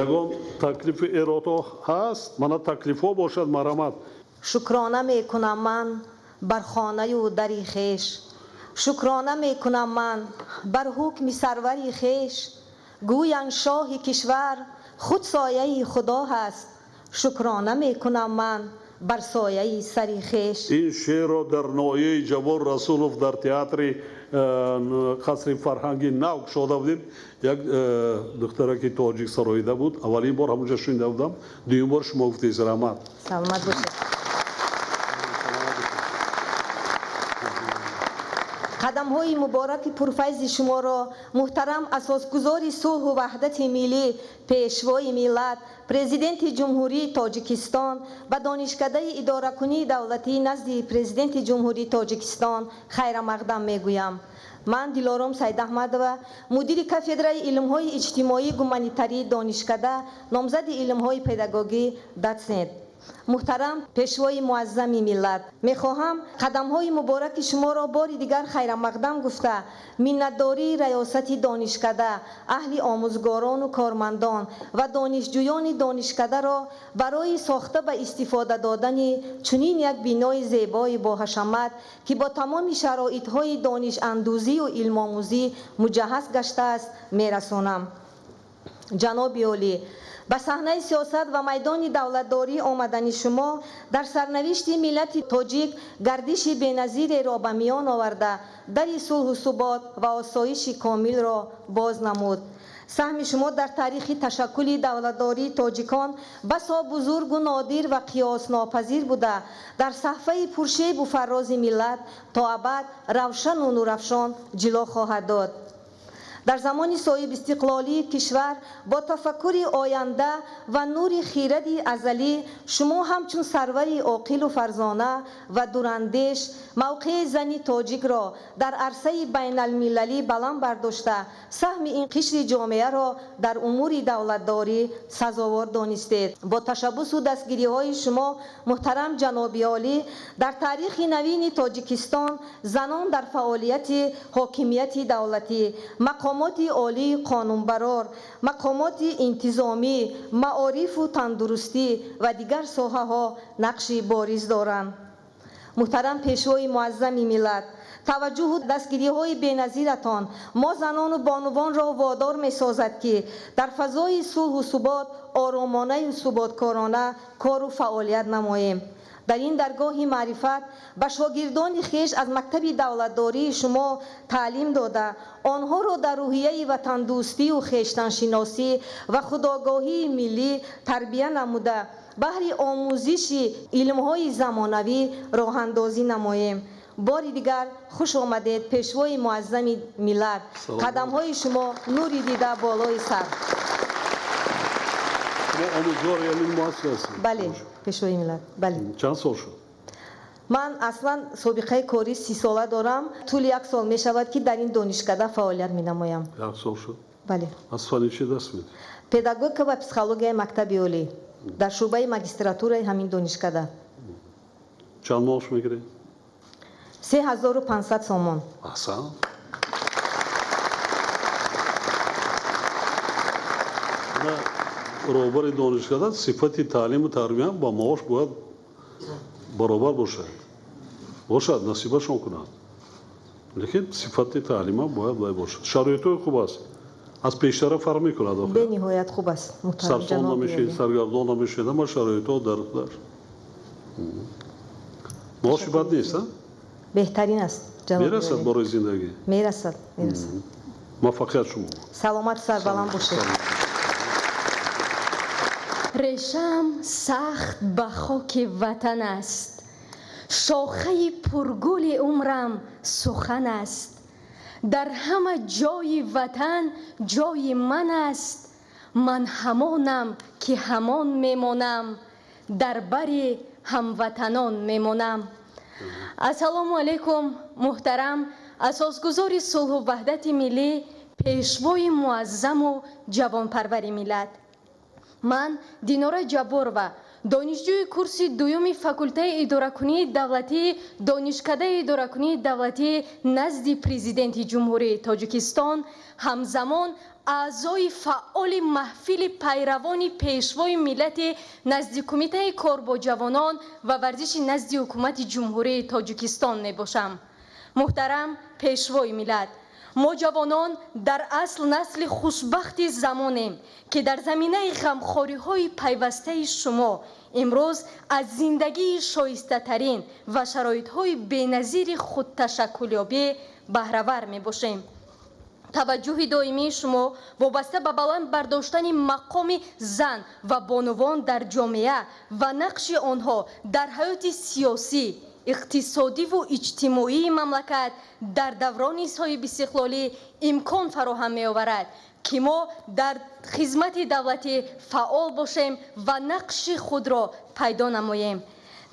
Speaker 1: Ягон таклифи эродҳо ҳаст? Мана таклифҳо бошад, марҳамат.
Speaker 2: Шукрона мекунам ман бар хонаю дари хеш, шукрона мекунам ман бар ҳукми сарвари хеш. Гӯянд шоҳи кишвар худ сояи худо ҳаст, Шукрона мекунам ман бар сояи сари хеш.
Speaker 1: Ин шеърро дар ноҳияи Ҷаббор Расулов дар театри қасри фарҳанги нав кушода будем. Як духтараки тоҷик сароида буд. Аввалин бор ҳамонҷо шунида будам. Дуюм бор шумо гуфтед. Раҳмат.
Speaker 2: Саломат бошед. Қадамҳои мубораки пурфайзи шуморо, муҳтарам асосгузори сулҳу ваҳдати миллӣ, пешвои миллат, президенти Ҷумҳурии Тоҷикистон ба Донишкадаи идоракунии давлатии назди президенти Ҷумҳурии Тоҷикистон хайрамақдам мегӯям. Ман Дилором Сайдаҳмадова, мудири кафедраи илмҳои иҷтимоии гуманитарии донишкада, номзади илмҳои педагогӣ, дотсент. Муҳтарам пешвои муаззами миллат, мехоҳам қадамҳои мубораки шуморо бори дигар хайрамақдам гуфта, миннатдории раёсати донишкада, аҳли омӯзгорону кормандон ва донишҷӯёни донишкадаро барои сохта ба истифода додани чунин як бинои зебои боҳашамат, ки бо тамоми шароитҳои донишандӯзию илмомӯзӣ муҷаҳҳаз гаштааст, мерасонам. Ҷаноби олӣ, ба саҳнаи сиёсат ва майдони давлатдорӣ омадани шумо дар сарнавишти миллати тоҷик гардиши беназиреро ба миён оварда, дари сулҳу субот ва осоиши комилро боз намуд. Саҳми шумо дар таърихи ташаккули давлатдории тоҷикон басо бузургу нодир ва қиёснопазир буда, дар саҳфаи пуршебу фаррози миллат то абад равшану нурафшон ҷило хоҳад дод. Дар замони соҳибистиқлолии кишвар бо тафаккури оянда ва нури хиради азалӣ шумо ҳамчун сарвари оқилу фарзона ва дурандеш мавқеи зани тоҷикро дар арсаи байналмилалӣ баланд бардошта, саҳми ин қишри ҷомеаро дар умури давлатдорӣ сазовор донистед. Бо ташаббусу дастгириҳои шумо, муҳтарам ҷаноби олӣ, дар таърихи навини Тоҷикистон занон дар фаъолияти ҳокимияти давлатӣ, мақомоти олии қонунбарор, мақомоти интизомӣ, маорифу тандурустӣ ва дигар соҳаҳо нақши бориз доранд. Муҳтарам пешвои муаззами миллат, таваҷҷӯҳу дастгириҳои беназиратон мо занону бонувонро водор месозад, ки дар фазои сулҳу субот оромонаю суботкорона кору фаъолият намоем. Дар ин даргоҳи маърифат ба шогирдони хеш аз мактаби давлатдории шумо таълим дода, онҳоро дар рӯҳияи ватандӯстию хештаншиносӣ ва худогоҳии миллӣ тарбия намуда, баҳри омӯзиши илмҳои замонавӣ роҳандозӣ намоем. Бори дигар хуш омадед, пешвои муаззами миллат. Қадамҳои шумо нури дида болои сар.
Speaker 1: Шумо омӯзгори ҳамин муассиса ҳастед?
Speaker 2: Бале, пешвои миллат, бале.
Speaker 1: Чанд сол шуд?
Speaker 2: Ман аслан собиқаи кори 30сола дорам. Тӯли як сол мешавад, ки дар ин донишкада фаъолият менамоям.
Speaker 1: Як сол шуд?
Speaker 2: Бале.
Speaker 1: Аз фани чӣ дарс медиҳед?
Speaker 2: Педагогика ва психологияи мактаби олӣ дар шӯъбаи магистратураи ҳамин донишкада.
Speaker 1: Чанд маош мегиред?
Speaker 2: 3500 сомон.
Speaker 1: Аҳсан. Роҳбари донишкада сифати таълиму тарбия ба маош бояд баробар бошад. Бошад, насибашон кунад. Лекин сифати таълима бояд вай бошад. Шароитҳои хуб аст. Аз пештара фарқ мекунад охир.
Speaker 2: Бениҳоят хуб аст, муҳтарам
Speaker 1: Сарсон намешавед, саргардон намешавед, ама шароитҳо дар худаш. Маоши бад нест, а?
Speaker 2: Беҳтарин аст, ҷаноби
Speaker 1: Мерасад барои зиндагӣ?
Speaker 2: Мерасад, мерасад.
Speaker 1: Муваффақият шумо.
Speaker 2: Саломат, сарбаланд бошед.
Speaker 3: Решаам сахт ба хоки ватан аст, шохаи пургули умрам сухан аст. Дар ҳама ҷои ватан ҷои ман аст. Ман ҳамонам, ки ҳамон мемонам, дар бари ҳамватанон мемонам. Ассалому алайкум, муҳтарам асосгузори сулҳу ваҳдати миллӣ, пешвои муаззаму ҷавонпарвари миллат. Ман Динора Ҷабборова, донишҷӯи курси дуюми факултаи идоракунии давлатии Донишкадаи идоракунии давлатии назди президенти Ҷумҳурии Тоҷикистон, ҳамзамон аъзои фаъоли маҳфили пайравони пешвои миллати назди Кумитаи кор бо ҷавонон ва варзиши назди Ҳукумати Ҷумҳурии Тоҷикистон мебошам. Муҳтарам пешвои миллат, Мо ҷавонон дар асл насли хушбахти замонем, ки дар заминаи ғамхориҳои пайвастаи шумо имрӯз аз зиндагии шоистатарин ва шароитҳои беназири худташаккулёбӣ баҳравар мебошем. Таваҷҷӯҳи доимии шумо вобаста ба баланд бардоштани мақоми зан ва бонувон дар ҷомеа ва нақши онҳо дар ҳаёти сиёсӣ, иқтисодиву иҷтимоии мамлакат дар даврони соҳибистиқлолӣ имкон фароҳам меоварад, ки мо дар хизмати давлатӣ фаъол бошем ва нақши худро пайдо намоем.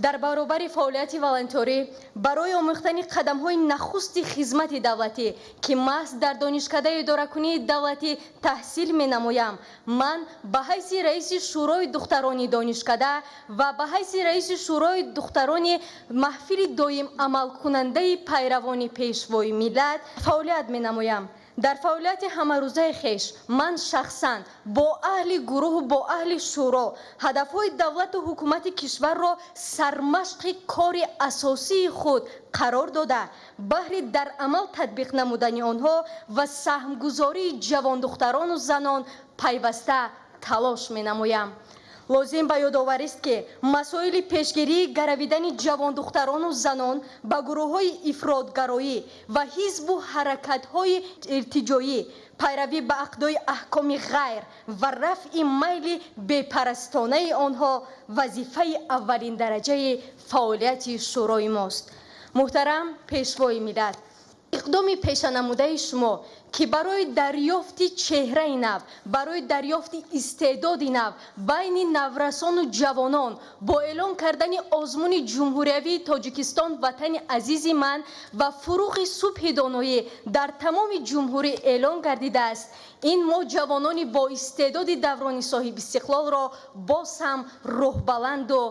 Speaker 3: Дар баробари фаъолияти волонтёрӣ барои омӯхтани қадамҳои нахусти хизмати давлатӣ, ки маҳз дар Донишкадаи идоракунии давлатӣ таҳсил менамоям, ман ба ҳайси раиси Шӯрои духтарони донишкада ва ба ҳайси раиси Шӯрои духтарони маҳфили доим амалкунандаи пайравони Пешвои миллат фаъолият менамоям. Дар фаъолияти ҳамарӯзаи хеш ман шахсан бо аҳли гурӯҳу бо аҳли шӯро ҳадафҳои давлату ҳукумати кишварро сармашқи кори асосии худ қарор дода, баҳри дар амал татбиқ намудани онҳо ва саҳмгузории ҷавондухтарону занон пайваста талош менамоям. Лозим ба ёдоварист, ки масоили пешгирии гаравидани ҷавондухтарону занон ба гурӯҳҳои ифротгароӣ ва ҳизбу ҳаракатҳои иртиҷоӣ, пайравӣ ба ақдои аҳкоми ғайр ва рафъи майли бепарастонаи онҳо вазифаи аввалиндараҷаи фаъолияти шӯрои мост. Муҳтарам Пешвои миллат, иқдоми пешанамудаи шумо, ки барои дарёфти чеҳраи нав, барои дарёфти истеъдоди нав байни наврасону ҷавонон бо эълон кардани озмуни ҷумҳуриявии Тоҷикистон «Ватани азизи ман» ва фуруғи субҳи доноӣ дар тамоми ҷумҳурӣ эълон гардидааст, ин мо ҷавонони боистеъдоди даврони соҳибистиқлолро боз ҳам рӯҳбаланду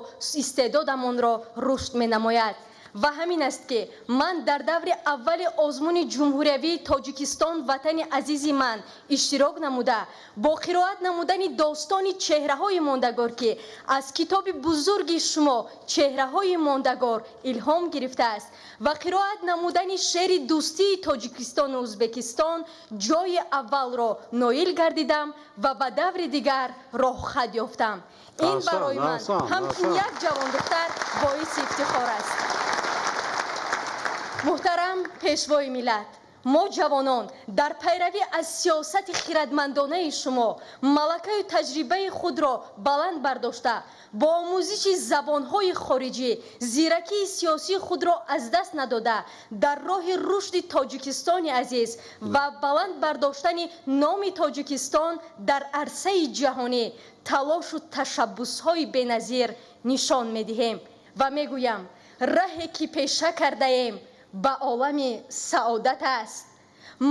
Speaker 3: истеъдодамонро рушд менамояд. Ва ҳамин аст, ки ман дар даври аввали озмуни ҷумҳуриявии Тоҷикистон «Ватани азизи ман» иштирок намуда, бо қироат намудани достони «Чеҳраҳои мондагор», ки аз китоби бузурги шумо «Чеҳраҳои мондагор» илҳом гирифтааст, ва қироат намудани шеъри дӯстии Тоҷикистону Ӯзбекистон ҷойи аввалро ноил гардидам ва ба даври дигар роҳхат ёфтам. Ин барои ман ҳамчун як ҷавондухтар боиси ифтихор аст. Муҳтарам Пешвои миллат, мо ҷавонон дар пайравӣ аз сиёсати хирадмандонаи шумо малакаю таҷрибаи худро баланд бардошта, бо омӯзиши забонҳои хориҷӣ зиракии сиёсии худро аз даст надода, дар роҳи рушди Тоҷикистони азиз ва баланд бардоштани номи Тоҷикистон дар арсаи ҷаҳонӣ талошу ташаббусҳои беназир нишон медиҳем ва мегӯям: раҳе ки пеша кардаем, ба олами саодат аст,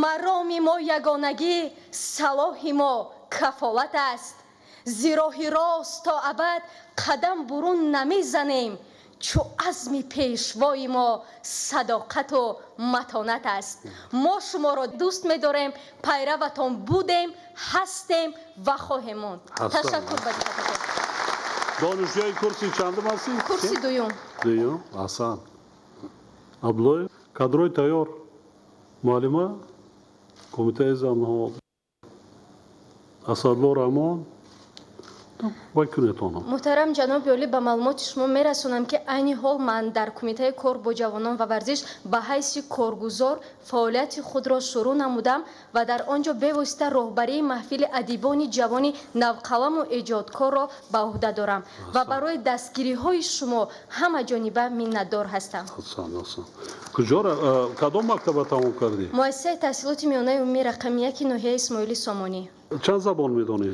Speaker 3: мароми мо ягонагӣ, салоҳи мо кафолат аст. Зи роҳи рост то абад қадам бурун намезанем, чу азми Пешвои мо садоқату матонат аст. Мо шуморо дӯст медорем, пайраватон будем, ҳастем ва хоҳем монд. Ташаккур ба диққататон.
Speaker 1: Донишҷӯи курси чандум ҳастӣ?
Speaker 3: Курси дуюм.
Speaker 1: Дуюм. Аҳсан. Абдуллоев, кадрои тайёр, муаллима, кумитаи занҳо, Асадло Раҳмон, вай кунед онҳо.
Speaker 3: Муҳтарам ҷаноби олӣ, ба маълумоти шумо мерасонам, ки айни ҳол ман дар Кумитаи кор бо ҷавонон ва варзиш ба ҳайси коргузор фаъолияти худро шурӯъ намудам ва дар он ҷо бевосита роҳбарии маҳфили адибони ҷавони навқаламу эҷодкорро ба ӯҳда дорам ва барои дастгириҳои шумо ҳамаҷониба миннатдор ҳастам.
Speaker 1: Аҳсан. Куҷора, кадом мактаба тамом кардӣ?
Speaker 3: Муассисаи таҳсилоти миёнаи умумии рақами 1 ноҳияи Исмоили Сомонӣ.
Speaker 1: Чанд забон медонӣ?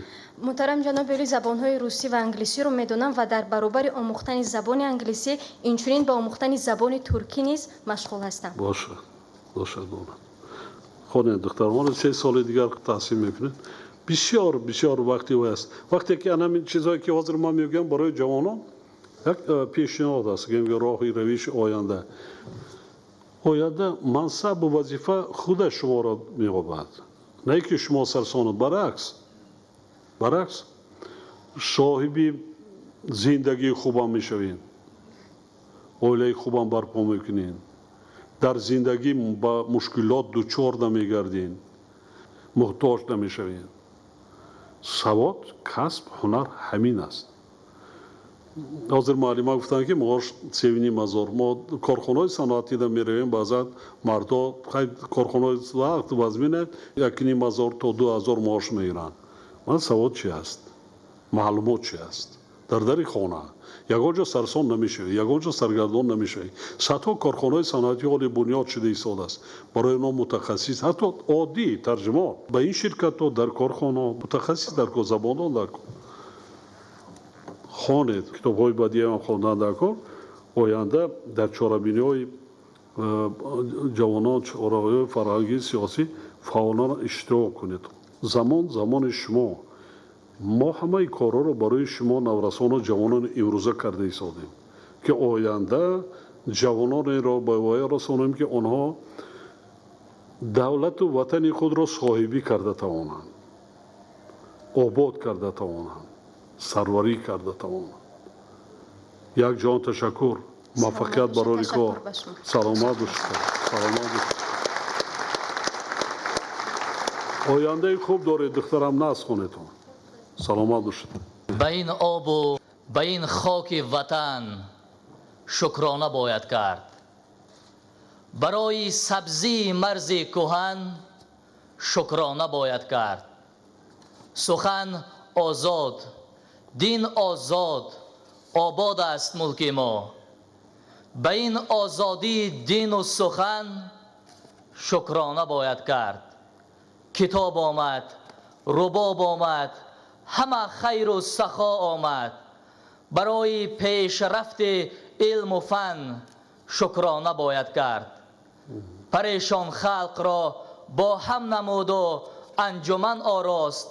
Speaker 3: Муҳтарам ҷаноби олӣ, забонҳои русӣ ва англисиро медонам ва дар баробари омӯхтани забони англисӣ инчунин ба омӯхтани забони туркӣ низ машғул ҳастам.
Speaker 1: Бошад, бошад, донад. Хонед, духтармон, 3 соли дигар таҳсил мекунед. Бисёр бисёр вақти вай аст. Вақте ки анамин чизҳое, ки ҳозир ман мегӯям, барои ҷавонон як пешниҳод аст, роҳи равиши оянда. Оянда мансабу вазифа худаш шуморо меёбад, на ки шумо сарсонад. Баръакс, соҳиби зиндагии хубам мешавед, оилаи хубам барпо мекунед. Дар зиндагӣ ба мушкилот дучор намегардед, муҳтоҷ намешавед. Савод, касб, ҳунар ҳамин аст. Ҳозир муаллима гуфтанд, ки маош 3,5 ҳазор. Мо корхонаҳои саноатида меравем, баъзан мардо корхонаҳои вақт вазмина 1,5 ҳазор то 2 ҳазор маош мегиранд. Ман савод чи аст, маълумот чи аст? Дар дари хона ягон ҷо сарсон намешавӣ, ягон ҷо саргардон намешавӣ. Садҳо корхонаҳои саноатӣ ҳоли бунёд шуда истодааст. Барои онҳо мутахассис, ҳатто оддӣ тарҷумон ба ин ширкатҳо, дар корхонаҳо мутахассис дар кор, забондон дар кор. Хонед, китобҳои бадиам хондан дар кор. Оянда дар чорабиниҳои ҷавонон, чораҳои фарҳангии сиёсӣ фаъолона иштирок кунед. Замон замони шумо. Мо ҳамаи корҳоро барои шумо, наврасону ҷавонони имрӯза, карда истодем, ки оянда ҷавононеро ба воя расонем, ки онҳо давлату ватани худро соҳибӣ карда тавонанд, обод карда тавонанд, сарварӣ карда тавонанд. Як ҷон ташаккур, муваффақият барори кор. Саломат бошед, саломат бошед. Ояндаи хуб доред, духтарам, наз хонетон. Саломат бошед.
Speaker 4: Ба ин обу ба ин хоки ватан шукрона бояд кард, барои сабзии марзи кӯҳан шукрона бояд кард. Сухан озод, дин озод, обод аст мулки мо. Ба ин озодии дину сухан шукрона бояд кард. Китоб омад, рубоб омад, ҳама хайру сахо омад. Барои пешрафти илму фан шукрона бояд кард. Парешон халқро бо ҳам намуду анҷуман орост.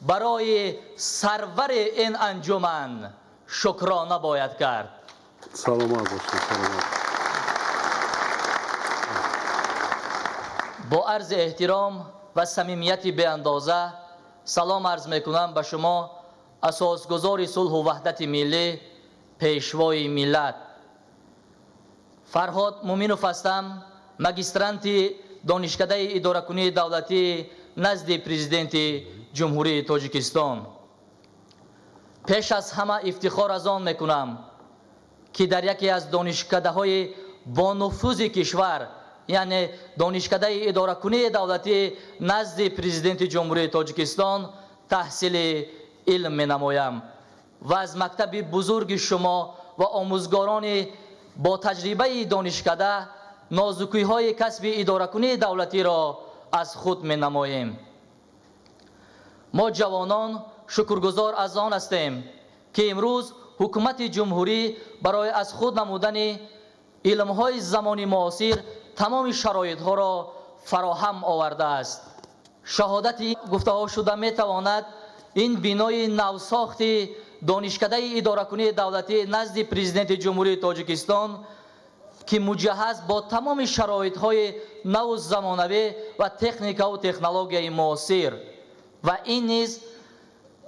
Speaker 4: Барои сарвари ин анҷуман шукрона бояд кард.
Speaker 1: Саломат бошед, саломат.
Speaker 4: Бо арзи эҳтиром ва самимияти беандоза салом арз мекунам ба шумо, асосгузори сулҳу ваҳдати миллӣ, Пешвои миллат. Фарҳод Муминов ҳастам, магистранти Донишкадаи идоракунии давлатӣ назди Президенти Ҷумҳурии Тоҷикистон. Пеш аз ҳама ифтихор аз он мекунам, ки дар яке аз донишкадаҳои бонуфузи кишвар, яъне Донишкадаи идоракунии давлатӣ назди Президенти Ҷумҳурии Тоҷикистон, таҳсили илм менамоям ва аз мактаби бузурги шумо ва омӯзгорони бо таҷрибаи донишкада нозукиҳои касби идоракунии давлатиро аз худ менамоем. Мо, ҷавонон, шукргузор аз он ҳастем, ки имрӯз ҳукумати ҷумҳурӣ барои аз худ намудани илмҳои замони муосир тамоми шароитҳоро фароҳам овардааст. Шаҳодати гуфтаҳо шуда метавонад ин бинои навсохти Донишкадаи идоракунии давлатӣ назди Президенти Ҷумҳурии Тоҷикистон, ки муҷаҳҳаз бо тамоми шароитҳои наву замонавӣ ва техникаву технологияи муосир, ва ин низ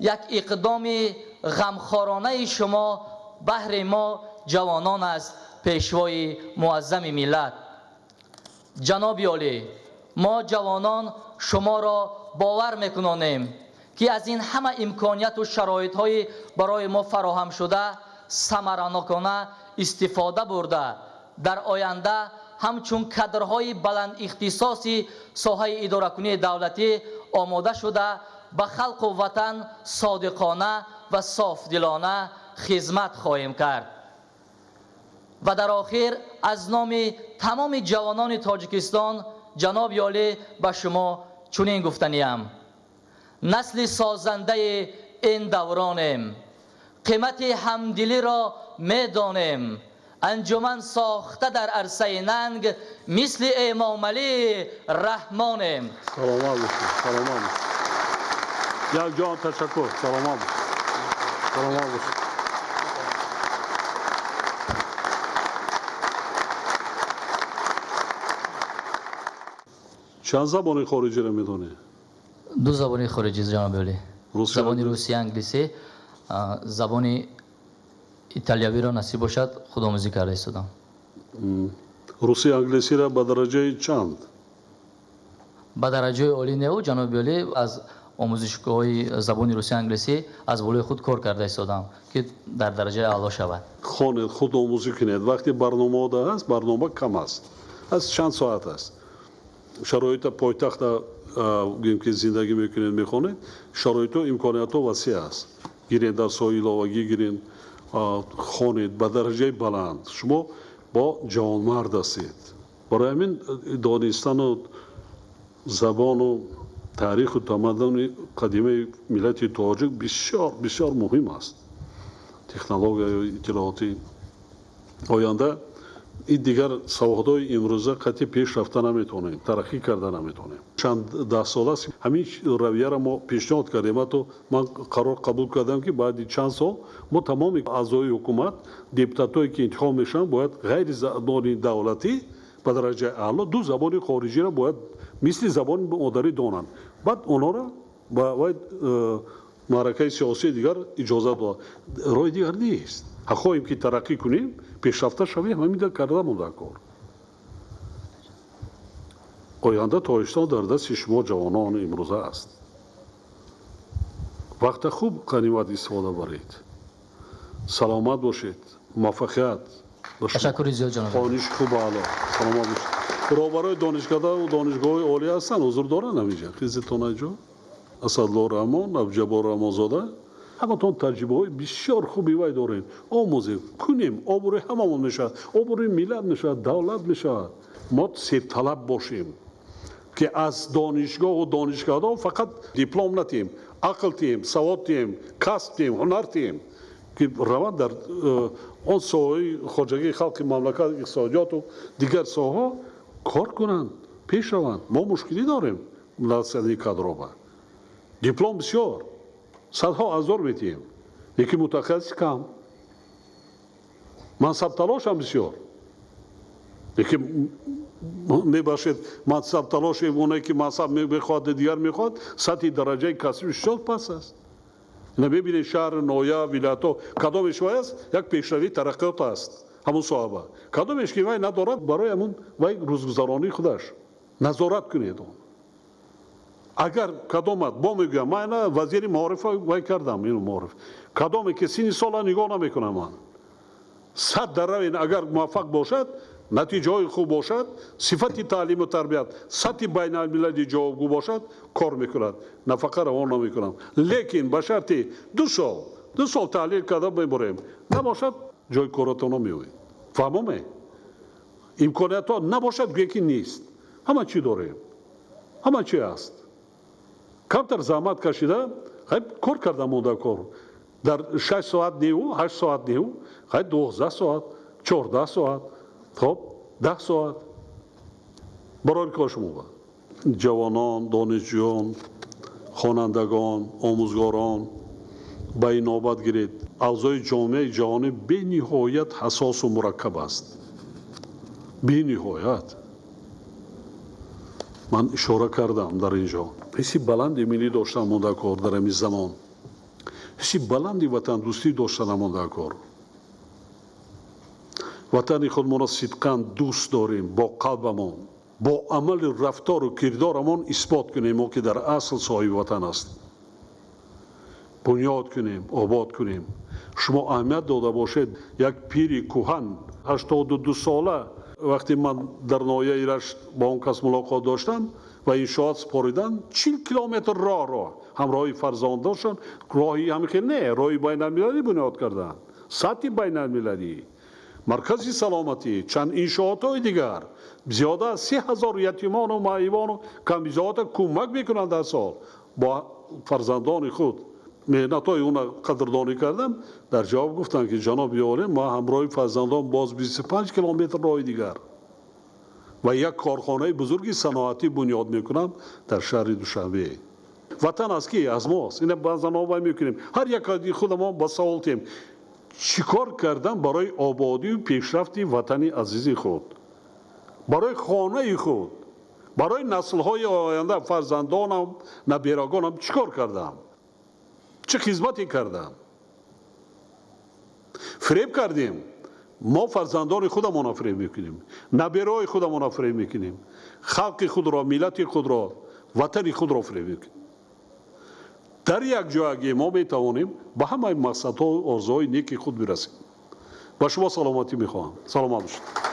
Speaker 4: як иқдоми ғамхоронаи шумо баҳри мо, ҷавонон, аст, Пешвои муаззами миллат. Ҷаноби олӣ, мо, ҷавонон, шуморо бовар мекунонем, ки аз ин ҳама имконияту шароитҳои барои мо фароҳамшуда самаранокона истифода бурда, дар оянда ҳамчун кадрҳои баландихтисоси соҳаи идоракунии давлатӣ омода шуда, ба халқу ватан содиқона ва софдилона хизмат хоҳем кард. Ва дар охир аз номи тамоми ҷавонони Тоҷикистон, ҷаноби олӣ, ба шумо чунин гуфтаниям: насли созандаи ин давронем, қимати ҳамдилиро медонем, анҷуман сохта дар арсаи нанг мисли Эмомалӣ Раҳмонем.
Speaker 1: Саломат бошед, саломат бошед. Як ҷон ташаккур, саломат бошед, саломат бошед. Чанд забони хориҷиро медонӣ?
Speaker 4: Ду забони хориҷӣ, ҷаноби олӣ. Забони русӣ, англисӣ. Забони италиявиро, насиб бошад, худомӯзӣ карда истодам.
Speaker 1: Русӣ англисиро ба дараҷаи чанд?
Speaker 4: Ба дараҷаи олӣ неву, ҷаноби олӣ, аз омӯзишгоҳи забони русӣ англисӣ аз болои худ кор карда истодам, ки дар дараҷаи аъло шавад.
Speaker 1: Хонед, худ омӯзӣ кунед. Вақте барномаода аст, барнома кам аст, аз чанд соат аст. Шароита пойтахта гӯем ки зиндагӣ мекунед, мехонед, шароиту имкониятҳо васеъ аст. Гиред дарсҳои иловагӣ гиред, хонед ба дараҷаи баланд. Шумо бо ҷавонмард ҳастед. Барои ҳамин донистану забону таъриху тамаддуни қадимаи миллати тоҷик бисёр бисёр муҳим аст. Технологияи иттилоотӣ оянда ин дигар саводҳои имрӯза қатъи пеш рафта наметавонем, тараққӣ карда наметавонем. Чанд даҳ сол аст ҳамин равияро мо пешниҳод кардем. Ҳатто ман қарор қабул кардам, ки баъди чанд сол мо тамоми аъзои ҳукумат, депутатое ки интихоб мешаванд, бояд ғайри забони давлатӣ ба дараҷаи аъло ду забони хориҷиро бояд мисли забони модарӣ донанд. Баъд онҳоро ба вай маъракаи сиёсии дигар иҷозат дод. Роҳи дигар нест. Хоҳем ки тараққӣ кунем, пешрафта шавем, ҳамин карда монда кор. Оянда Тоҷикистон дар дасти шумо ҷавонон имрӯза аст. Вақта хуб ғанимат истифода баред. Саломат бошед, муваффақият.
Speaker 4: Ташаккури зиёд, ҷаноб.
Speaker 1: Хониши хуб аъло. Саломат бошед. Роҳбарои донишкадаву донишгоҳҳои олӣ ҳастанд, ҳузур доранд ҳаминҷа? Хизитон айҷо? Асадло Раҳмон, Абдуҷаббор Раҳмонзода, ҳаматон таҷрибаҳои бисёр хуби вай дорем. Омӯзем, кунем, обрӯи ҳамамон мешавад, обрӯи миллат мешавад, давлат мешавад. Мо серталаб бошем, ки аз донишгоҳу донишкадаҳо фақат диплом натиҳем, ақл тиҳем, савод тиҳем, касб тиҳем, ҳунар тиҳем, ки раванд дар он соҳаи хоҷагии халқи мамлакат, иқтисодиёту дигар соҳаҳо кор кунанд, пеш раванд. Мо мушкилӣ дорем дар кадроба. Диплом бисёр, садҳо ҳазор метиҳем, лекин мутахассис кам. Мансабталошам бисёр, лекин мебахшед, мансабталоши оне ки мансаб мехоҳад, дигар мехоҳад, сатҳи дараҷаи касби бисёр паст аст. Ина мебинед, шаҳр, ноҳия, вилоятҳо кадомеш вай аст, як пешравии тараққиёт аст ҳамун соҳаба, кадомеш ки вай надорад, барои ҳамун вай рӯзгузаронии худаш назорат кунед он. Агар кадомат бо мегӯям, ман ина вазири маорифа вай кардам, ину маориф кадоме ки синни сола нигоҳ намекунам, ман сад даравен, агар муваффақ бошад, натиҷаҳои хуб бошад, сифати таълиму тарбият сатҳи байналмилалӣ ҷавобгӯ бошад, кор мекунад, нафақа равон намекунам. Лекин ба шарти 2 сол, 2 сол таҳлил карда мебурем, набошад, ҷои коратонро меоед. Фаҳмоме? Имкониятҳо набошад, гӯе ки нест. Ҳама чӣ дорем, ҳама чӣ аст. Камтар заҳмат кашида кор карда монда кор дар 6 соат неву 8 соат неву хай 12 соат, 14 соат, хоб, 10 соат барои кор. Шумо ба ҷавонон, донишҷӯён, хонандагон, омӯзгорон ба инобат гиред. Авзои ҷомеаи ҷаҳонӣ бениҳоят ҳассосу мураккаб аст, бениҳоят. Ман ишора кардам дар ин ҷо, ҳисси баланди миллӣ доштан монда кор дар ҳамин замон, ҳисси баланди ватандӯстӣ доштан монда кор. Ватани худмонро сидқан дӯст дорем, бо қалбамон, бо амали рафтору кирдорамон исбот кунем мо, ки дар асл соҳиби ватан аст. Бунёд кунем, обод кунем. Шумо аҳамият дода бошед, як пири кӯҳан, 82 сола, вақте ман дар ноҳияи Рашт бо он кас мулоқот доштам ва иншоот супоридан, 40 километр роҳро ҳамроҳи фарзандошон, роҳи ҳамин хел не, роҳи байналмилалӣ бунёд карданд, сатҳи байналмилалӣ, маркази саломатӣ, чанд иншоотҳои дигар, зиёда аз 3000 ятимону маъюбону камбизоата кӯмак мекунанд дар сол бо фарзандони худ. Меҳнатҳои уна қадрдонӣ кардам. Дар ҷавоб гуфтанд, ки ҷаноби олӣ, ма ҳамроҳи фарзандон боз 25 километр роҳи дигар ва як корхонаи бузурги саноатӣ бунёд мекунам дар шаҳри Душанбе. Ватан аз ки? Аз мост. Ина баъзан вай мекунем, ҳар як худамон ба савол тем: чӣ кор кардам барои ободию пешрафти ватани азизи худ, барои хонаи худ, барои наслҳои оянда, фарзандонам, наберагонам чӣ кор кардам, чӣ хизмате кардам? Фиреб кардем. Мо фарзандони худамонро фиреб мекунем, набераҳои худамонро фиреб мекунем, халқи худро, миллати худро, ватани худро фиреб мекунем. Дар як ҷоягӣ мо метавонем ба ҳамаи мақсадҳо, орзуҳои неки худ бирасем. Ба шумо саломатӣ мехоҳам. Саломат бошед.